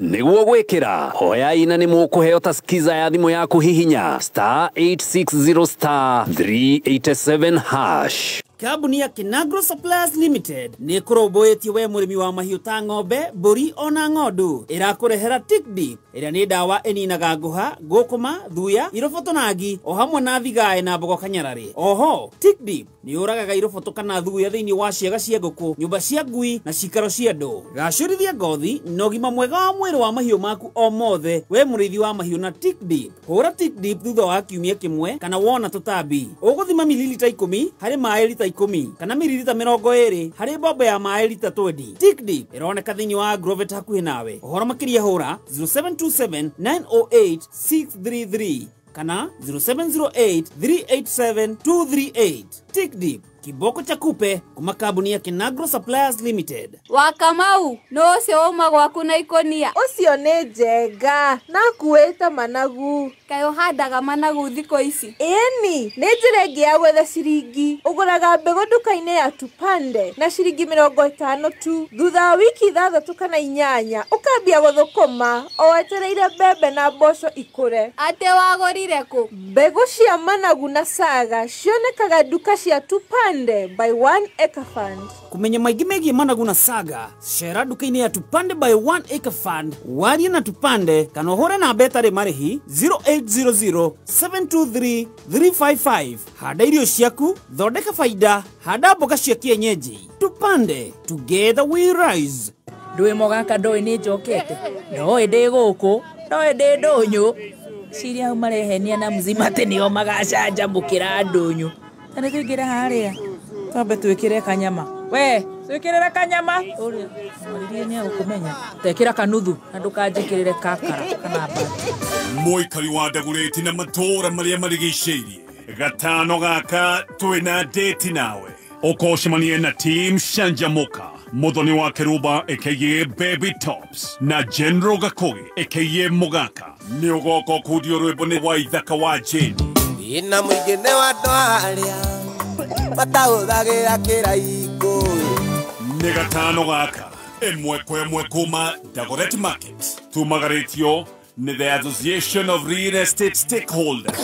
Nĩguo gwĩkĩra hoyai na nĩ mũkũheo ta skiza ya thimũ yaku, hihinya *860*387#. Kambuni ya Kinagro Suppliers Limited nĩ ĩkũrũmbũĩtie we mũrĩmi wa mahiũ ta ng'ombe, mbũri ona ng'ondu. Ĩrakũrehera Tick Dip ĩrĩa nĩ ndawa ĩninaga ngũha, ngũkũma, thuya, iroboto na ngi, o hamwe na thigaĩ na mbogo kanyararĩ. Oho, Tick Dip nĩ yũragaga iroboto kana thuya thĩinĩ wa ciaga cia ngũkũ, nyũmba cia ngui na cikaro cia andũ. Gacũrithia ngothi na ũgima mwega wa mwĩrĩ wa mahiũ maku o mothe we mũrĩithi wa mahiũ na Tick Dip. Hũra Tick Dip thutha wa kiumia kĩmwe kana wona tũtambi. Ũgũthima mililita 10 harĩ maĩ lita 10 kana mililita 20 harĩ mbombo ya maĩ lita 20. Tick Dip ĩroneka thĩinĩ wa Agrovet hakuhĩ nawe. Ũhoro makĩria hũra 0727 908 633 kana 0708 387 238. Tick Dip, kiboko cha kupe kuma kambuni ya Kinagro Suppliers Limited. Wa Kamau, no ũcio wauma gwaku na ikonia. Ũcio nĩ Njenga, na akuĩte managu. Kaĩ ũhandaga managu thikũ ici? Ĩni, nĩ njĩra ĩngĩ ya gwetha ciringi. Ũgũraga mbegũ nduka-inĩ ya Tupande na ciringi 50 tu. Thutha wa wiki 6 kana 8, ũkambia gũthũkũma o wetereire mbembe na mboco ikũre. Atĩ wagũrire kũ? Mbegũ cia managu na saga cionekaga nduka cia Tupande by 1 Acre Fund. Kumenya maingĩ megiĩ managu na saga, cera nduka-inĩ ya Tupande by 1 Acre Fund, warie na Tupande kana ũhũre namba ĩtarĩ marĩhi 0800 723 355. Handa irio ciaku, thondeka faida, handa mboga cia kienyeji. Tupande, together we rise. Ndũĩ mũgaka ndũĩ nĩ njokete, ndoĩ ndĩ gũkũ, ndoĩ ndĩ ndũnyũ. Ciria hau marehenia na mzima atĩ nĩo magacanjamũkĩra ndũnyũ. Ta nĩ tũingĩre harĩa twambe twĩkĩre kanyama. We twĩkĩrĩre kanyama ũrĩa maririe nĩ egũkũmenya. Tekĩra kanuthu na ndũkanjĩkĩrĩre kakara kana mbati. Mũikari wa Ndagũrĩti na matũũra marĩa marigicĩirie, gatano gaka twĩna date nawe. Ũkocemanie na Team Shanjamuka, Muthoni wa Keruba aka Baby Tops na General Gakogi aka Mugaka. Nĩ ũgoka ũkundio rwĩmbo nĩ Waithaka wa Jane. Ina mũingĩ nĩ wa andũ arĩa matahũthagĩra kĩraikũ. Nĩ gatano gaka ĩmwe kwa ĩmwe kuma Dagoretti Market. Tumagarĩtio nĩ the Association of Real Estate Stakeholders.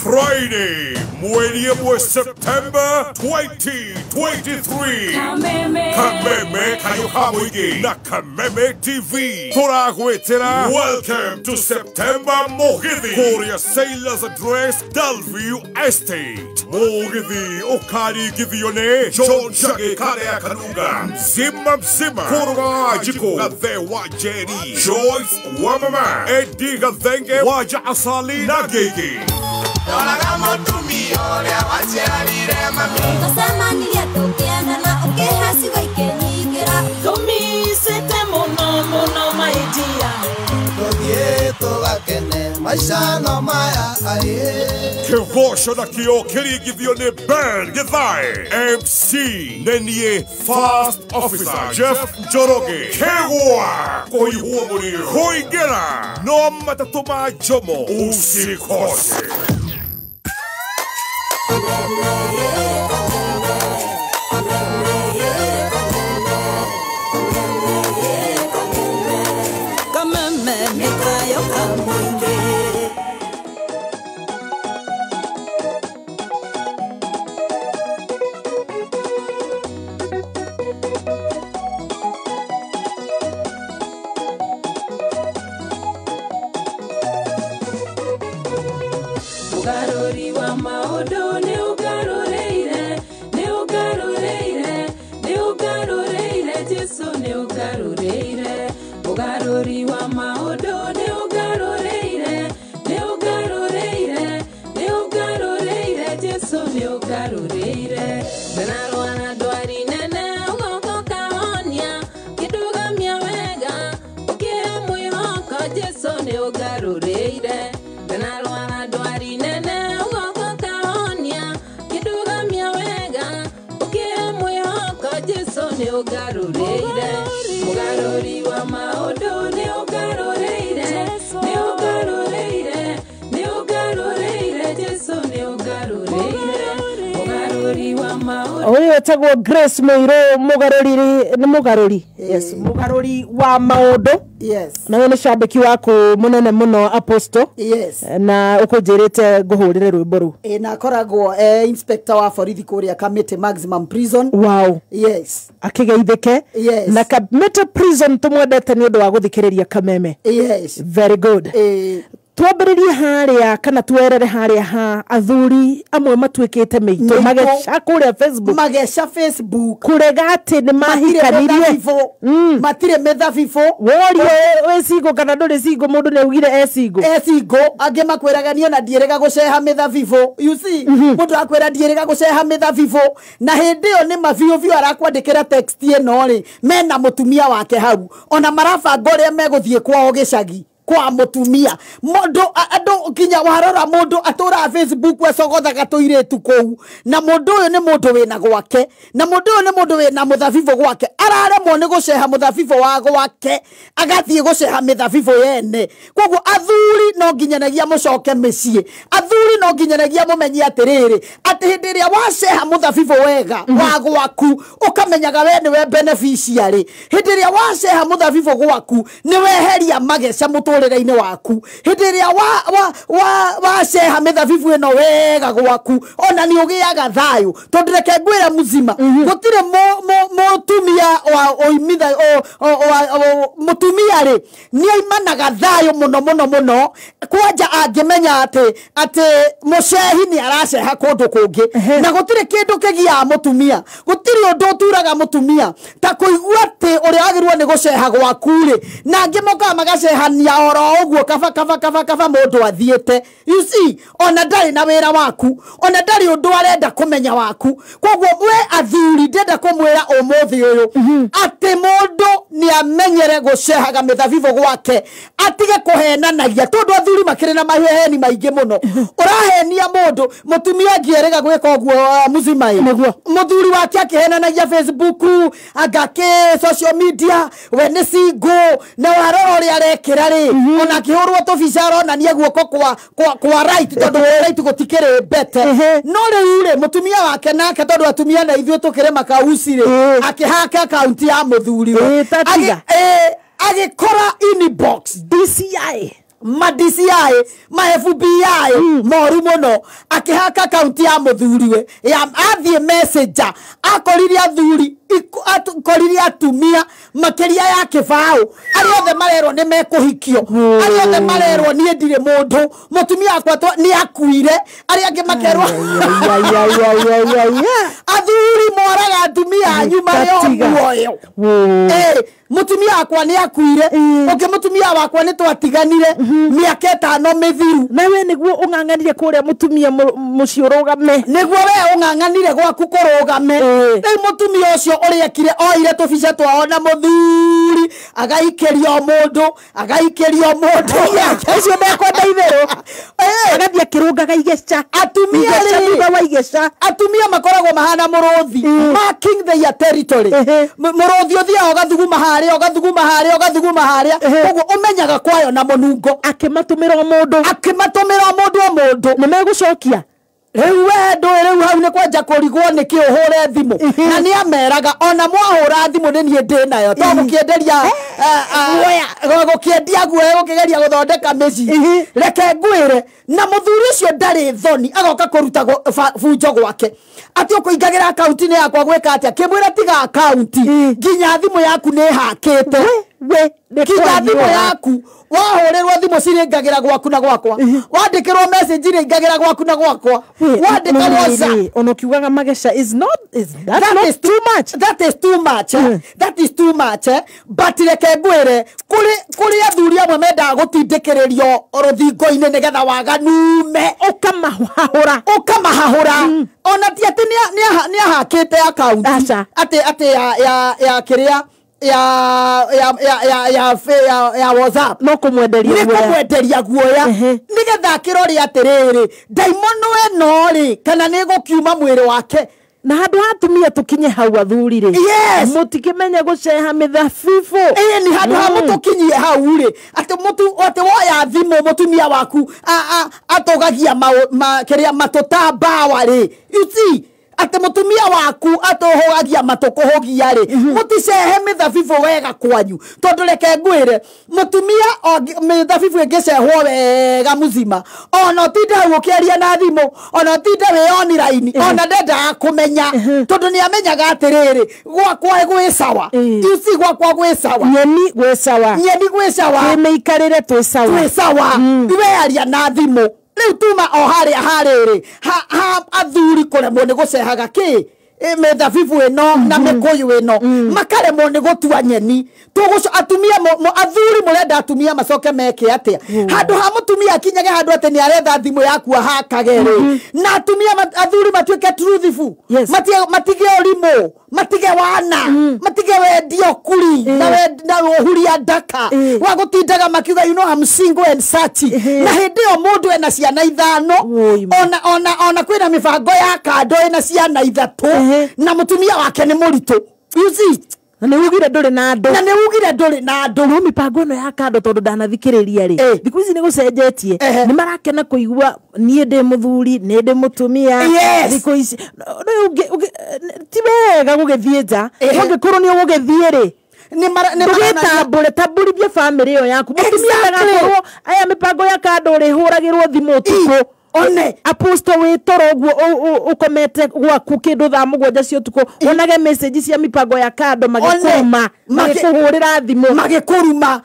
Friday mweri 1 September 2023. Kameme. Kameme kayũ ka mũingĩ na Kameme TV tũragwĩtĩra Welcome to September Mũgithi kũrĩa Sailors Address, Dalview Estate. Mũgithi ũkaringithio nĩ John Chage Karea Kanunga, Mzima Mzima, Kũrũga wa Njikũ, Gathe wa Njeri, Joyce wa Mama, Eddie Gathenge, Waja Asali na Gigi. Ndoraga mũtumia ũrĩa waciarire mami. Tũcemanirie tũkĩendana ũkĩhe ciugo ikĩnyingĩra. Tũmicĩte mũno mũno maidia. Tũthiĩ tũgakene maica no maya aĩ. Kĩgoco na kĩo kĩringithio nĩ Ben Githae, MC nĩ niĩ First Officer Jeff Njoroge. Kĩgwa kũihwo mũrĩo kũingĩra no matatũ ma Jomo, usikose. Kameme nĩ kayũ ka mũingĩ. Mũgarũri wa maũndũ nĩ ũngarũrĩire, nĩ ũngarũrĩire, nĩ ũngarũrĩire, Jesũ nĩ ũngarũrĩire. Mũgarũri wa maũndũ nĩ ũngarũrĩire, nĩ ũngarũrĩire, nĩ ũngarũrĩire, Jesũ nĩ ũngarũrĩire. Ndanarwara ndwari nene ũgoka ũkahonia, ũkĩndũgamia wega, ũkĩhe mwĩhoko, Jesũ nĩ ũngarũrĩire. Ndanarwara ndwari nene ũgoka ũkahonia, ũkĩndũgamia wega, ũkĩhe mwĩhoko, Jesũ nĩ ũngarũrĩire. Mũgarũri wa maũndũ nĩ ũngarũrĩire, nĩ ũngarũrĩire, nĩ ũngarũrĩire, Jesũ nĩ ũngarũrĩire. Mũgarũri wa maũndũ. Ũyũ wetagwo Grace Mũirũ, mũgarũri nĩ mũgarũri. Yes, mũgarũri wa maũndũ. Yes. Na we nĩ cambĩki waku mũnene mũno Apostle. Yes. Na ũkũnjĩrĩte ngũhũrĩre rwĩmbo rũu. Ĩ na akoragwo inspector wa borithi kũrĩa Kamiti Maximum Prison. Wow. Yes. Akĩgeithĩke. Yes. Na Kamiti Prison tũmwendete nĩ ũndũ wa gũthikĩrĩria Kameme. Yes. Very good. Twambĩrĩrie harĩa kana twerere harĩa ha athuri amwe matuĩkĩte mĩitũ mageca kũrĩa Facebook, mageca Facebook kũrega atĩ nĩ mahikanirie, matirĩ mĩthabibũ. Worio wĩ single kana ndũrĩ single, mũndũ nĩ augire e single. E single, angĩ makwĩraga niĩ ona ndiĩrĩga gũceha mĩthabibũ. You see, mũndũ akwĩra ndiĩrĩga gũceha mĩthabibũ, na hĩndĩ ĩyo nĩ ma biũ biũ arakwandĩkĩra text ĩno rĩ, mena mũtumia wake hau, ona marabanga ũrĩa megũthiĩ kwao gĩcagi kwa mutumia. Mundu andu kinya warora mundu atura Facebook wecogothaga tuiritu kuu, na mundu uyu ni mundu wina gwake, na mundu uyu ni mundu wina muthabibu gwake, araremwo ni guceha muthabibu wa gwake agathie guceha mithabibu yene. Koguo athuri no nginyanagia mucoke micii, athuri no nginyanagia mumenye atiriri ati hindi iria waceha muthabibu wega wa gwaku ukamenyaga we niwe beneficiary. Hindi iria waceha muthabibu gwaku ni weheria mageca muturire-ini waku. Hindi iria waceha mithabibu ino wega gwaku ona ni ugiaga thayu, tondu reke ngwire muzima gutire mutumia wa oimitha mutumia ri ni aimanaga thayu muno muno muno kwanja angimenya ati mucehi ni araceha kundu kungi, na gutire kindu kigiaga mutumia, gutire undu uturaga mutumia ta kuigua ati uria wagirwo ni guceha gwaku ri, na angi mokaga magacehania oro uguo kaba kaba kaba kaba mundu athiete. You see, ona ndari na wira waku, ona ndari undu arenda kumenya waku. Koguo we athuri ndenda kumwira umuthi uyu ati mundu ni amenyere gucehaga mithabibu gwake, atige kuhenanagia, tondu athuri makiri na maheni maingi muno. Urahenia mundu mutumia angierega gwika uguo muzima i muthuri wake akihenanagia Facebook angake social media we ni single, na warora uria arekira ri ona akihurwo tubica aronania guoko kwa right, tondu right gutikiri mbete. No riu ri mutumia wake nake, tondu atumia na ithuĩ tukire makauci ri, akihaka account ya muthuri we agikora inbox DCI Ma DCI, ma FBI moru muno akihaka akaunti ya muthuriwe ya athie messenger akorire athuri akorire atumia makiria ya kibao aria othe marerwo ni mekuhikio aria othe marerwo nie ndire mundu mutumia akwa ni akuire aria angi makerwo athuri moraga atumia anyu mario muoyo mutumia akwa ni akuire ungi mutumia wakwa ni twatiganire miaka 5 mithiru na we niguo ung'ang'anire kuria mutumia muciĩ ũrũgame niguo we ung'ang'anire gwaku kũrũgame rĩu mutumia ũcio ũrĩa ekire oire tũbica twao na mũthuri agaikĩrio mũndũ agaikĩrio mũndũ ũcio ndekwenda itherũ agathiĩ akĩrũngaga igeca atumia thutha wa igeca atumia makoragwo mahana mũrũthi marking their territory mũrũthi ũthiaga ũgathuguma harĩa ũgathuguma harĩa ũgathuguma harĩa koguo ũmenyaga kwayo na mũnungo akĩmatũmĩra o mũndũ akĩmatũmĩra o mũndũ o mũndũ nĩ megũcokia rĩu we ndũĩ rĩu hau nĩ kwanja kũrigwo nĩkĩ ũhũre thimũ na nĩ ameraga ona mwahũra thimũ nĩ niĩ ndĩ nayo to gũkĩenderia gũkĩendia guoya gũkĩgeria gũthondeka mĩciĩ reke ngwĩre na mũthuri ũcio ndarĩ thoni agoka kũruta bunjo gwake atĩ ũkũingagĩra akaunti-inĩ yakwa gwĩka atĩa kĩmwĩra tiga akaunti nginya thimũ yaku nĩ hakĩte nginya thimũ yaku wahũrĩrwo thimũ ciringagĩra gwaku na gwakwa wandĩkĩrwo message iringagĩra gwaku na gwakwa wandĩka WhatsApp ona ukiugaga mageca is not is that not is too much that is too much that is too much but reke ngwĩre kũrĩ athuri amwe mendaga gũtindĩkĩrĩrio rũthingo-inĩ nĩgetha waganume ũkamahahũra ũkamahahũra ona ti atĩ nĩ ahakĩte akaunti atĩ atĩ ya kĩrĩa ya ya ya ya ya ya ya WhatsApp no kumwenderia guoya ni kumwenderia guoya nigetha akirore atiriri ndaimono eno ri kana ni gukiuma mwiri wake na handu hatumia tukinye hau athuri ri yes mutikimenya guceha mithabibu ni handu ha mutukinyie hau ri ati mutu ati woya thimu mutumia waku atugagia kiria matutambawa ri you see ati mutumia waku atuhugagia matukuhugia ri muticehe mithabibu wega kwanyu tondu reke ngwire mutumia mithabibu ingicehwo wega muzima ona utinde hau ukiaria na thimu ona utinde wi online ona ndendaga kumenya tondu ni amenyaga atiriri gwakwa gwi sawa you see gwakwa gwi sawa nyeni gwi sawa nyeni gwi sawa twimeikarire twi sawa twi sawa iwe aria na thimu riu tuma o haria hariri ha athuri kuremwo ni gucehaga ki mithabibu ino na mikuyu ino makaremwo ni gutua nyeni tuguco atumia athuri murenda atumia macoke meke atia handu ha mutumia akinyage handu ati ni aretha thimu yaku ahakage ri na atumia athuri matuike truthful matige urimu matige wana matige wendio kuri na uhuria ndaka wa gutindaga makiuga you know I'm single and searching na hindi yo mundu ena ciana ithano ona ona ona kwina mibango ya kando ena ciana ithatu na mutumia wake ni muritu you see na nä ugire ndå rä na andå na nä ugire ndå rä na andå no mipango ä no ya kando tondå ndanathikä ria rä thikå ici nä gå cenjetie nä marakena kå igua niä ndä må thuri nä ndä må tumia thikå ici ti wega gå gä thiä nja å ngä korwo nä å gå gä thiä rä ndũgĩtambũre tambũrithie bamĩrĩ ĩyo yaku mũtumia ndagakorwo aya mĩbango ya kando ũrĩhũragĩrwo thimũ ũtukũ one aposto witoro uguo ukomete gwaku kindu thaa mugwanja cia utuku wonage message cia mipango ya kando magikuruma magikuhurira thimu magikuruma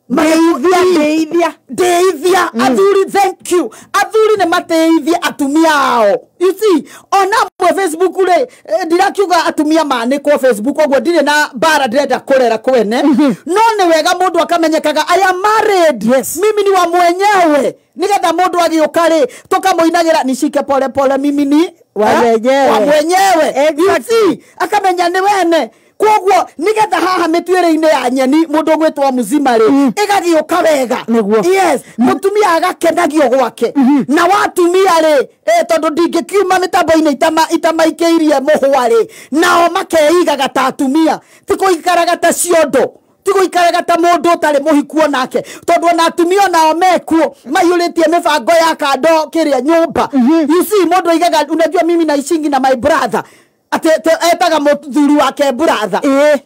magĩithia ndeithia athuri thank you athuri nĩ mateithie atumia ao you see ona mwe Facebook rĩ ndirakiuga atumia manĩkwo Facebook ũguo ndirĩ na mbara ndĩrenda kũrera kwene no nĩ wega mũndũ akamenyekaga I am married yes. Mimi ni wa mwenyewe nigetha mũndũ agĩũka rĩ tũkamũinagĩra nishike pole pole mimi ni wa mwenyewe wa mwenyewe you see akamenya nĩ wene koguo nigetha haha mituire-inĩ ya nyeni mundu gwitwo muzima ri igagiuka wega yes mutumia agakenagio gwake na watumia ri tondu ndingikiuma mitambo-inĩ itamaikĩirie muhwa ri nao makeigaga ta atumia ti kũikaraga ta ciondo ti gũikaraga ta mũndũ ũtarĩ mũhiku onake tondũ ona atumia onao mekuo maiyũrĩtie mĩbango ya kando kĩrĩa nyũmba you see mũndũ aigaga unajua mimi naishingi na my brother ate etaga muthuri wake brother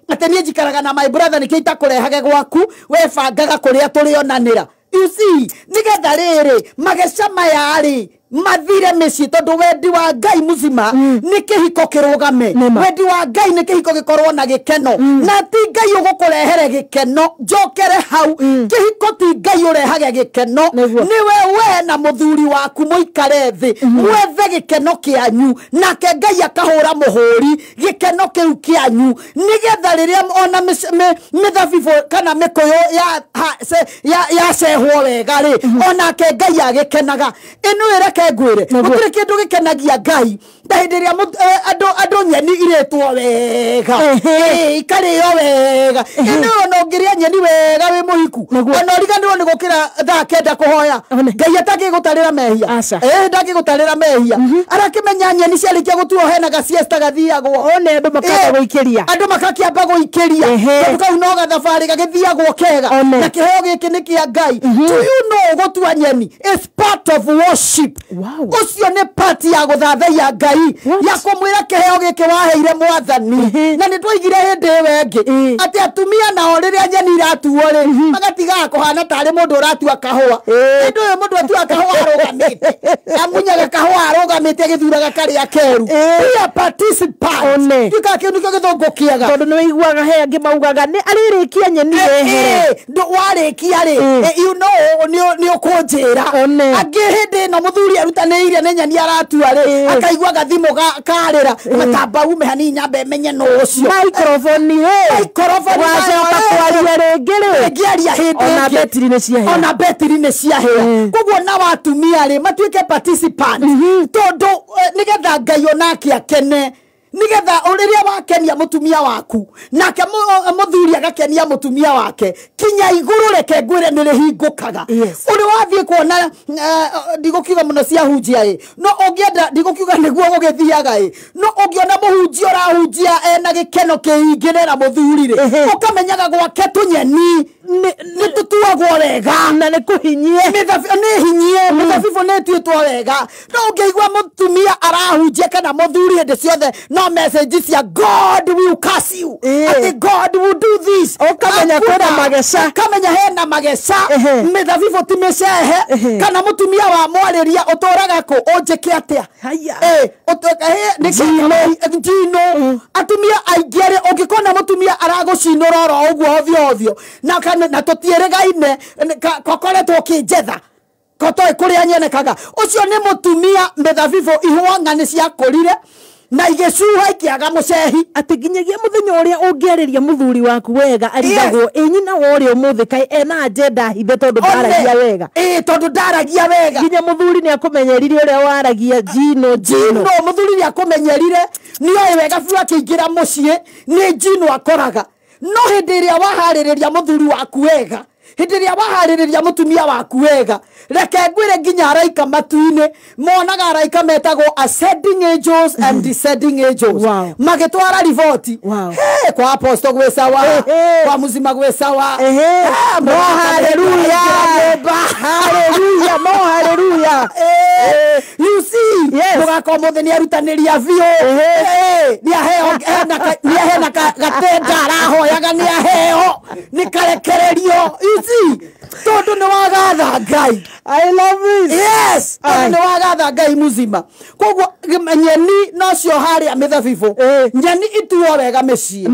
ate nie njikaraga na my brother nikio itakũrehage gwaku we bangaga kũrĩa tũrĩonanĩra You see, nigetha rĩrĩ mageca maya rĩ mathire mĩciĩ tondũ wendi wa Ngai mũzima nĩ kĩhiko kĩrũgame. Wendi wa Ngai nĩ kĩhiko gĩkorwo na gĩkeno, na ti Ngai ũgũkũrehere gĩkeno. Njokere hau, kĩhiko ti Ngai ũrehage gĩkeno, nĩwe we na mũthuri waku mũikare thĩ mwethe gĩkeno kĩanyu, nake Ngai akahũra mũhũri gĩkeno kĩu kĩanyu, nĩgetha rĩrĩa ona mĩthabibũ kana mĩkũyũ yacehwo wega rĩ, onake Ngai agĩkenaga. Ĩno ĩreke ngwĩre, gũtirĩ kĩndũ gĩkenagia Ngai ta hĩndĩ ĩrĩa andũ nyeni irĩtwo wega, ikarĩo wega. Ĩno ona ũngĩrĩa nyeni wega wĩ mũhiku, ona ũriganĩrwo nĩ gũkĩra thaa 9 kũhoya, Ngai atangĩgũtarĩra mehia. Ndangĩgũtarĩra mehia. Arakĩmenya nyeni ciarĩkia gũtuo hena gaciesta gathiagwo, one andũ makamba gũikĩria, andũ makakĩamba gũikĩria, tondũ kau no gathabarĩ gagĩthiagwo kega, na kĩheo gĩkĩ nĩ kĩa Ngai. Do you know gũtua nyeni is part of worship? Ũcio nĩ part ya gũthathaiya Ngai, ya kũmwĩra kĩheo gĩkĩ waheire mwathani. Na nĩ twaigire hĩndĩ ĩyo ĩngĩ atĩ atumia nao rĩrĩa nyeni iratuo rĩ, magatigaga kũhana tarĩ mũndũ ũratua kahũa. Hĩndĩ ĩyo mũndũ atua kahũa arũgamĩte, amunyaga kahũa arũgamĩte agĩthuraga karĩa keru. We are participants. Tuĩkaga kĩu nĩkĩo gĩthũngũ kĩega, tondũ nĩ wĩiguaga he angĩ maugaga nĩ arĩrĩkia nyeni wehere, warĩkia rĩ, you know, nĩ ũkũnjĩra. Angĩ hĩndĩ ĩno mũthuri arutanĩirie nĩ nyeni aratua rĩ, akaigua gathimũ karĩra, matamba ume hanini nyambe menye nũ ũcio. Microphone wacoka kwaria rĩngĩ rĩ, ĩngĩaria hĩndĩ ona betiri nĩ ciahĩa, ona betiri nĩ ciahĩa. Koguo nao atumia rĩ matuĩke participant, tondũ nĩgetha Ngai onake akene, nigetha rĩrĩa wakenia mũtumia waku nake mũthuri agakenia mũtumia wake, kinya igũrũ reke ngwĩre nĩ rĩhingũkaga. Ũrĩ wathiĩ kuona, ndigũkiuga mũno cia hunjia ĩ, no ũngĩenda, ndigũkiuga nĩguo gũgĩthiaga ĩ, no ũngĩona mũhunjia ũrahunjia ena gĩkeno kĩingĩ na mũthuri rĩ, ũkamenyaga gwake tũnyeni nĩ tũtuagwo wega, na nĩ kũhinyie, nĩ hinyie, mĩthabibũ nĩ ĩtuĩtwo wega. No ũngĩigua mũtumia arahunjia kana mũthuri hĩndĩ ciothe no message cia God will curse you, ati God will do this, ukamenya kwina mageca, ukamenya hena mageca, mĩthabibũ ti mĩcehe. Kana mũtumia wa mwarĩria ũtũraga kũ, ũnjĩke atĩa? Njino. Atumia aingĩ arĩ ũngĩkona mũtumia aragũcinũra oro ũguo ovyo ovyo, na tũtiĩrĩgaine, kokoretwo ũkĩnjetha kotoĩ kũrĩa nyenekaga, ũcio nĩ mũtumia mĩthabibũ ihwang'a nĩ ciakũrire na igĩcuha ikĩaga mũcehi. Atĩ nginyagia mũthenya ũrĩa ũngĩarĩria mũthuri waku wega arigagwo ĩ nyina wa ũrĩa ũmũthĩ kaĩ ena agenda hithe, tondũ ndaragia wega. Tondũ ndaragia wega. Nginya mũthuri nĩ akũmenyerire ũrĩa waragia njino njino. Mũthuri nĩ akũmenyerire, nĩoĩ wega biũ akĩingĩra mũciĩ nĩ njino akoraga. No hĩndĩ ĩrĩa waharĩrĩria mũthuri waku wega, hĩndĩ ĩrĩa waharĩrĩria mũtumia waku wega, reke ngwĩre nginya araika matu-inĩ monaga araika metagwo ascending angels and descending angels, magĩtwara riboti kwa apostle gwĩ sawa, kwa muzima gwĩ sawa. Mo haleluya, haleluya, mo haleluya. You see, mũgaka ũmũthĩ nĩ arutanĩria biũ, nĩ aheo gatenda arahoyaga, nĩ aheo, nĩ karekererio. You see, tondũ nĩ wagatha Ngai. I love it. Yes, tondũ nĩ wagatha Ngai muzima. Koguo nyeni nocio harĩa mĩthabibũ, nyeni ituo wega mĩciĩ,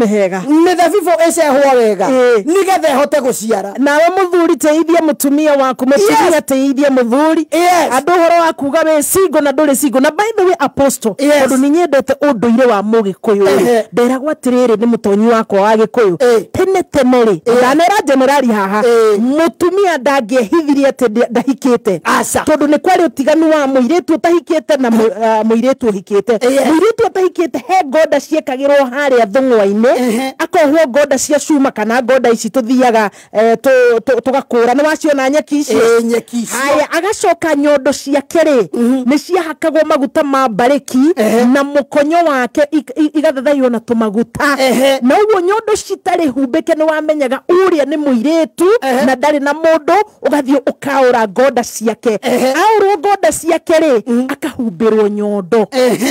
mĩthabibũ ĩcehwo wega nĩgetha ĩhote gũciara. Nawe mũthuri teithia mũtumia waku, mũtumia teithia mũthuri. Andũ ũhoro wa kuga wĩ single na ndũrĩ single. Na by the way apostle, tondũ nĩ nyendete ũndũire wa mũgĩkũyũ rĩ, nderagwo atĩrĩrĩ nĩ mũtonyi wakwa wa gĩkũyũ, tene tene rĩ, ndanera generali haha, mũtumia ndangĩehithirie atĩ ndahikĩte, tondũ nĩ kwarĩ ũtiganu wa mũirĩtu ũtahikĩte na mũirĩtu ũhikĩte. Mũirĩtu ũtahikĩte he ngonda ciekagĩrwo harĩa thũng'wa-inĩ, akohwo ngonda cia cuma kana ngonda ici tũthiaga tũgakũra, nĩ waciona nyeki icio? Haya, agacoka nyondo ciake rĩ nĩ ciahakagwo maguta ma mbarĩki, na mũkonyo wake igathathaiyo na tũmaguta, na ũguo nyondo citarĩ humbĩke nĩ wamenyaga ũrĩa nĩ mũirĩtu na ndarĩ na mũndũ, ũgathiĩ ũkaũra ngonda ciake. Aũrwo ngonda ciake rĩ, akahumbĩrwo nyondo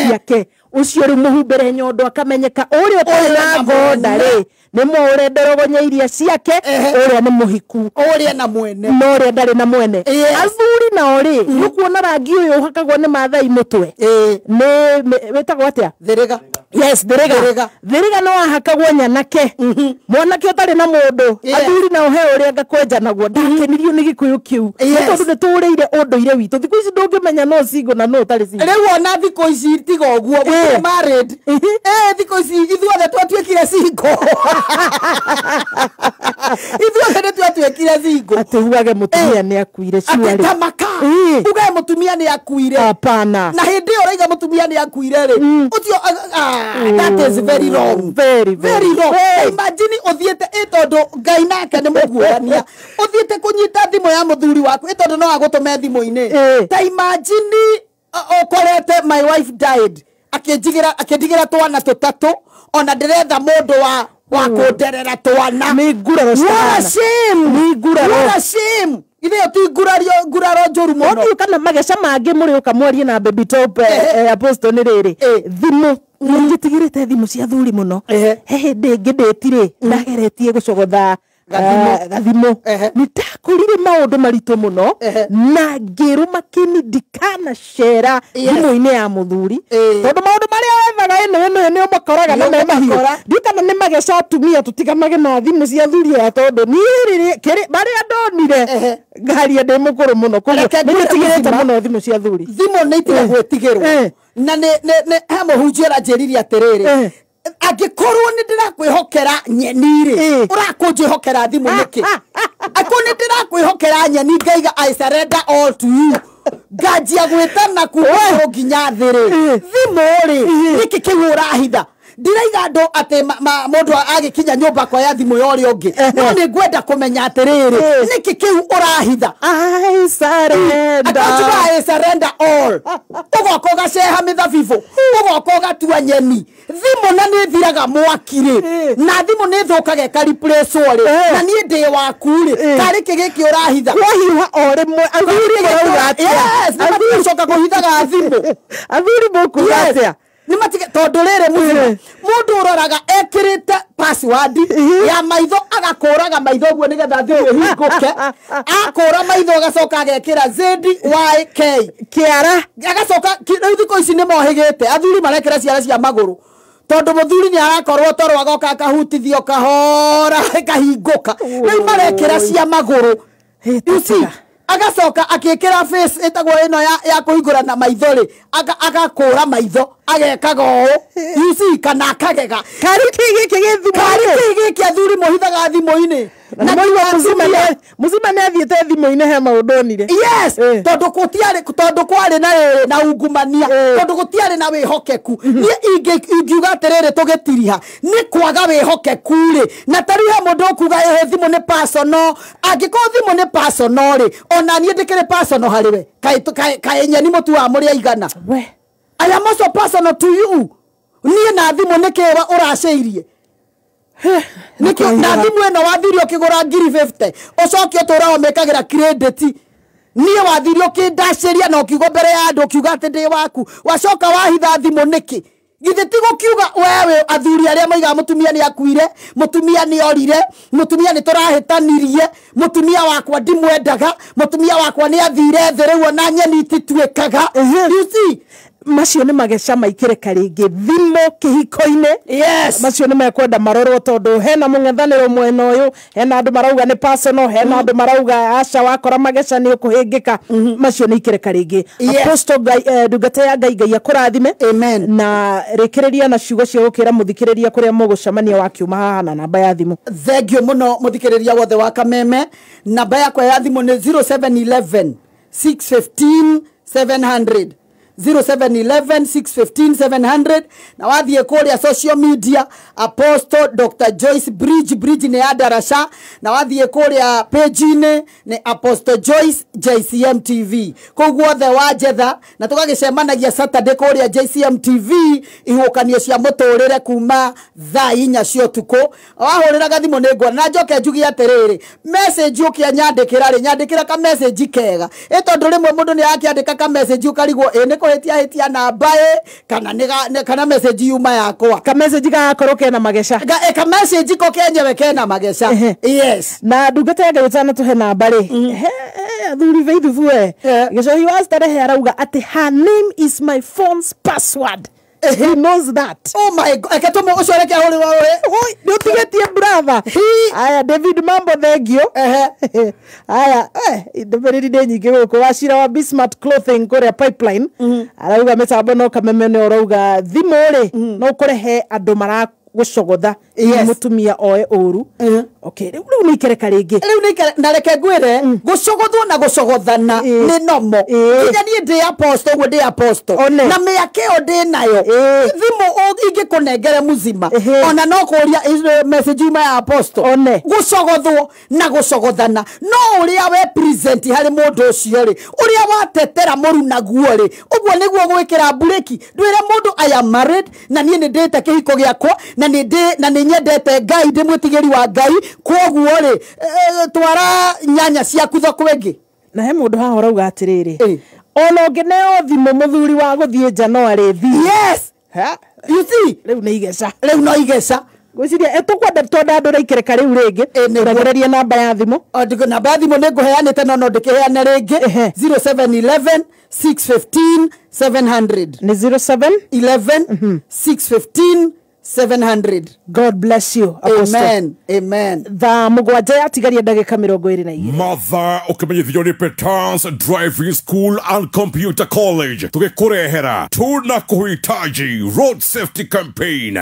ciake. Ucio rĩu mũhumbĩre nyondo akamenyeka ũrĩa ũtarĩ na ngonda rĩ nĩ mũũre ndorogonya iria ciake ũrĩa nĩ mũhiku ũrĩa na mwene no ũrĩa ndarĩ na mwene. Athuri nao rĩ nĩkuona rangi ũyũ ũhakagwo nĩ Maathai mũtwe nĩ wĩtagwo atĩa? Thĩrĩga. Yes, thĩrĩga. Thĩrĩga no wahakagwo nyanake mwanake ũtarĩ na mũndũ. Athuri nao he ũrĩa ngakwenja naguo ndakenirio nĩ Gĩkũyũ kĩu tondũ nĩ tũrĩire ũndũire witũ. Thikũ ici ndũngĩmenya no single na no ũtarĩ single. Rĩu ona thikũ ici tiga ũguo gũtirĩ married. Thikũ ici ithuothe twatuĩkire single. Ithuothe nĩ twatuĩkire single. Atĩ ugage mũtumia nĩ akuire atĩ tamaka ugage mũtumia nĩ akuire. Hapana. Na hĩndĩ ĩyo ũraiga mũtumia nĩ akuire rĩ ũcio that is very wrong. Very very wrong. Imagine ũthiĩte ĩ tondũ Ngai nake nĩ mũguũrania ũthiĩte kũnyita thimũ ya mũthuri waku ĩ tondũ no agũtũme thimũ-inĩ. Ta imagine ũkorete my wife died akĩnjigĩra twana tũtatũ ona ndĩretha mũndũ wa kũnderera twana. Nĩ nguraro. What a shame. Nĩ nguraro. What a shame. Ithe ti nguraro njũru mũno. Ũngiũ kana mageca mangĩ mũrĩ ũka mwarie na Baby Top Apostle nĩ rĩrĩ thimũ nĩnjĩtigĩrĩte thimũ cia thuri mũno. He hĩndĩ ĩngĩ ndĩtirĩ ndageretie gũcogotha gathimũ nĩndakorire maũndũ maritũ mũno na ngĩrũma kĩni ndikanacera thimũ-inĩ ya mũthuri tondũ maũndũ marĩa wethaga ĩno ĩno nĩ ũmakoraga na me mahiũ. Ndiũ kana nĩ mageca atumia tũtigamage na thimũ cia thuri aya tondũ niĩ rĩrĩ marĩa ndonire ngaria ndĩ mũkũrũ mũno koguo nĩnjĩtigĩrĩte mũno thimũ cia thuri. Thimũ nĩ itiga gwĩtigĩrwo na nĩ he mũhunjia ũranjĩrire atĩrĩrĩ angĩkorwo nĩ ndĩrakwĩhokera nyeni rĩ ũrakũnjĩhokera thimũ nĩkĩ? Angĩkorwo nĩ ndĩrakwĩhokera nyeni ngaiga I surrender all to you nganjia gwĩtana kuma igũrũ nginya thĩ rĩ thimũ rĩ nĩkĩ kĩu ũrahitha? Ndiraiga andũ atĩ mũndũ agĩkinya nyũmba kwa ya thimũ ya ũrĩa ũngĩ no nĩ ngwenda kũmenya atĩrĩrĩ nĩkĩ kĩu ũrahitha? I surrender. I surrender all. Ũgoka ũgaceha mĩthabibũ ũgoka ũgatua nyeni thimũ na nĩ thiraga mwaki rĩ na thimũ nĩ thũkaga ĩka-replace-wo rĩ na niĩ ndĩ waku rĩ karĩ kĩ gĩkĩ ũrahitha? Kwahiũha o rĩmwe athuri marauga atĩa? Yes, nĩ matigũcoka kũhithaga thimũ. Athuri mũkuga atĩa? Nĩ matige tondũ rĩrĩ mũcima mũndũ ũroraga ekĩrĩte password ya maitho agakũraga maitho ũguo nĩgetha thimũ ĩhingũke akũra maitho agacoka agekĩra ZYK kĩara agacoka rĩu thikũ ici nĩ mohĩgĩte athuri marekĩra ciara cia magũrũ tondũ mũthuri nĩ arakorwo toro agoka akahutithio kahora ĩkahingũka rĩu marekĩra cia magũrũ. You see agacoka akĩkĩra face ĩtagwo ĩno ya kũhingũra na maitho rĩ agakũra maitho agekaga ũũ you see kana akagega karĩ kĩ gĩkĩ gĩ thimũ-inĩ? Karĩ kĩ gĩkĩ athuri mũhithaga thimũ-inĩ? Na mũigua mũcima nĩ athiĩte thimũ-inĩ he maũndũ onire. Yes, tondũ gũtiarĩ tondũ kwarĩ na ungumania tondũ gũtiarĩ na wĩhokeku. Niĩ ingiuga atĩrĩrĩ tũgĩtiriha nĩ kwaga wĩhokeku rĩ na ta rĩu he mũndũ ũkuga ĩhĩ thimũ nĩ personal. Angĩkorwo thimũ nĩ personal rĩ ona niĩ ndĩkĩrĩ personal harĩ we kaĩ nyeni mũtu wa mũrĩ aigana. I am also personal to you. Niĩ na thimũ nĩkĩ ũracĩirie? Nĩkĩ na thimũ ĩno wathire ũkĩgũra 50,000 ũcoke ũtũra ũmĩkagĩra credit niĩ wathire ũkĩndacĩria na ũkiuga mbere ya andũ ũkiuga atĩ ndĩ waku wacoka wahitha thimũ nĩkĩ? Githĩ ti gũkiuga wewe athuri arĩa moigaga mũtumia nĩ akuire mũtumia nĩ orire mũtumia nĩ tũrahĩtanirie mũtumia wakwa ndimwendaga mũtumia wakwa nĩ athire thĩ rĩu ona nyeni itituĩkaga. You see macio nĩ mageca maikĩrĩka rĩngĩ thimũ kĩhiko-inĩ. Yes, macio nĩ mekwenda marorwo tondũ hena mũng'ethanĩro mwena ũyũ hena andũ marauga nĩ personal hena andũ marauga aca wakora mageca nĩ ũkũhĩngĩka. Macio nĩ ikĩrĩka rĩngĩ. Apostle Ngai ndungata ya Ngai Ngai akũrathime. Amen. Na rĩkĩrĩria na ciugo cia gũkĩra mũthikĩrĩria kũrĩa mũgũcemania wa kiuma haha na namba ya thimũ. Thank you mũno mũthikĩrĩria wothe wa Kameme. Namba yakwa ya thimũ nĩ 0711 615 700 0711 615 700 na wathiĩ kũrĩa social media Apostle Dr. Joyce Bridge Bridge nĩ ya Darasha na wathiĩ kũrĩa page-inĩ nĩ Apostle Joyce JCM TV kũu guothe wa njetha na tũgagĩcemanagia Saturday kũrĩa JCM TV ihuũkanio cia mũtũrĩre kuma thaa 4 cia ũtukũ. Wahũrĩra gathimũ nĩ nguona na njoke njuge atĩrĩrĩ message ũkĩanyandĩkĩra rĩ nyandĩkĩra ka message kega ĩ tondũ rĩmwe mũndũ nĩ akĩandĩka ka message ũkarigwo ĩ nĩ kũhĩtia hĩtia namba ĩ kana nĩ kana message yuma yakwa. Ka message gagakorwo kena mageca. Ka message ko kenyewe kena mageca. Yes. Na ndungata ya Ngai ũtanatũhe namba rĩ, athuri faithful we, Gĩcohi wa Starehe arauga atĩ her name is my phone's password. He knows that. Oh my God. Eke tumu ucio reke ahuri wa uri. Ni utigetie brother. Aya David Mambo thank you. Aya ndũmĩrĩri nĩ nyingĩ gũkũ. Wacira wa Bismart Clothing kũrĩa Pipeline. Arauga mĩtambo no kameme nĩ ũrauga thimũ rĩ no ũkore andũ mara gũcogotha mũtumia oe ũru. Okay, rĩu nĩ ikereka rĩngĩ. Rĩu nĩ ikereka na reke ngwĩre gũcogothwo na gũcogothana nĩ nomo. Nginya niĩ ndĩ apostle ũguo ndĩ apostle na mĩaka ĩyo ndĩ nayo thimũ ingĩkũnengere mũzima ona no kũria message yuma ya apostle gũcogothwo na gũcogothana no ũrĩa we present harĩ mũndũ ũcio rĩ ũrĩa watetera mũrunaguo rĩ ũguo nĩguo gwĩkĩra mburĩki ndwĩre mũndũ I am married na niĩ nĩ ndĩte kĩhiko gĩakwa na nĩ nyendete Ngai ndĩ mwĩtigĩri wa Ngai kwoguo rĩ twara nyanya ciaku thoko ĩngĩ. Na he mũndũ haha ũrauga atĩrĩrĩ ona ũngĩneo thimũ mũthuri wa gũthiĩ nja no arĩthiĩ. Yes. You see rĩu nĩ igeca. Rĩu no igeca. Ngwĩciria tũkwenda twandandũre ikereka rĩu rĩngĩ ũregererie namba ya thimũ. Namba ya thimũ nĩ ngũheanĩte no no ndĩkĩheane rĩngĩ 0711 615 700. Nĩ 07 11 615 700. God bless you, Apostle. Amen. Amen. Thaa mũgwanja yatigaria ndagĩka 22. Mathaa ũkĩmenyithio nĩ Petans Driving School and Computer College tũgĩkũrehera tuna kuhitaji road safety campaign.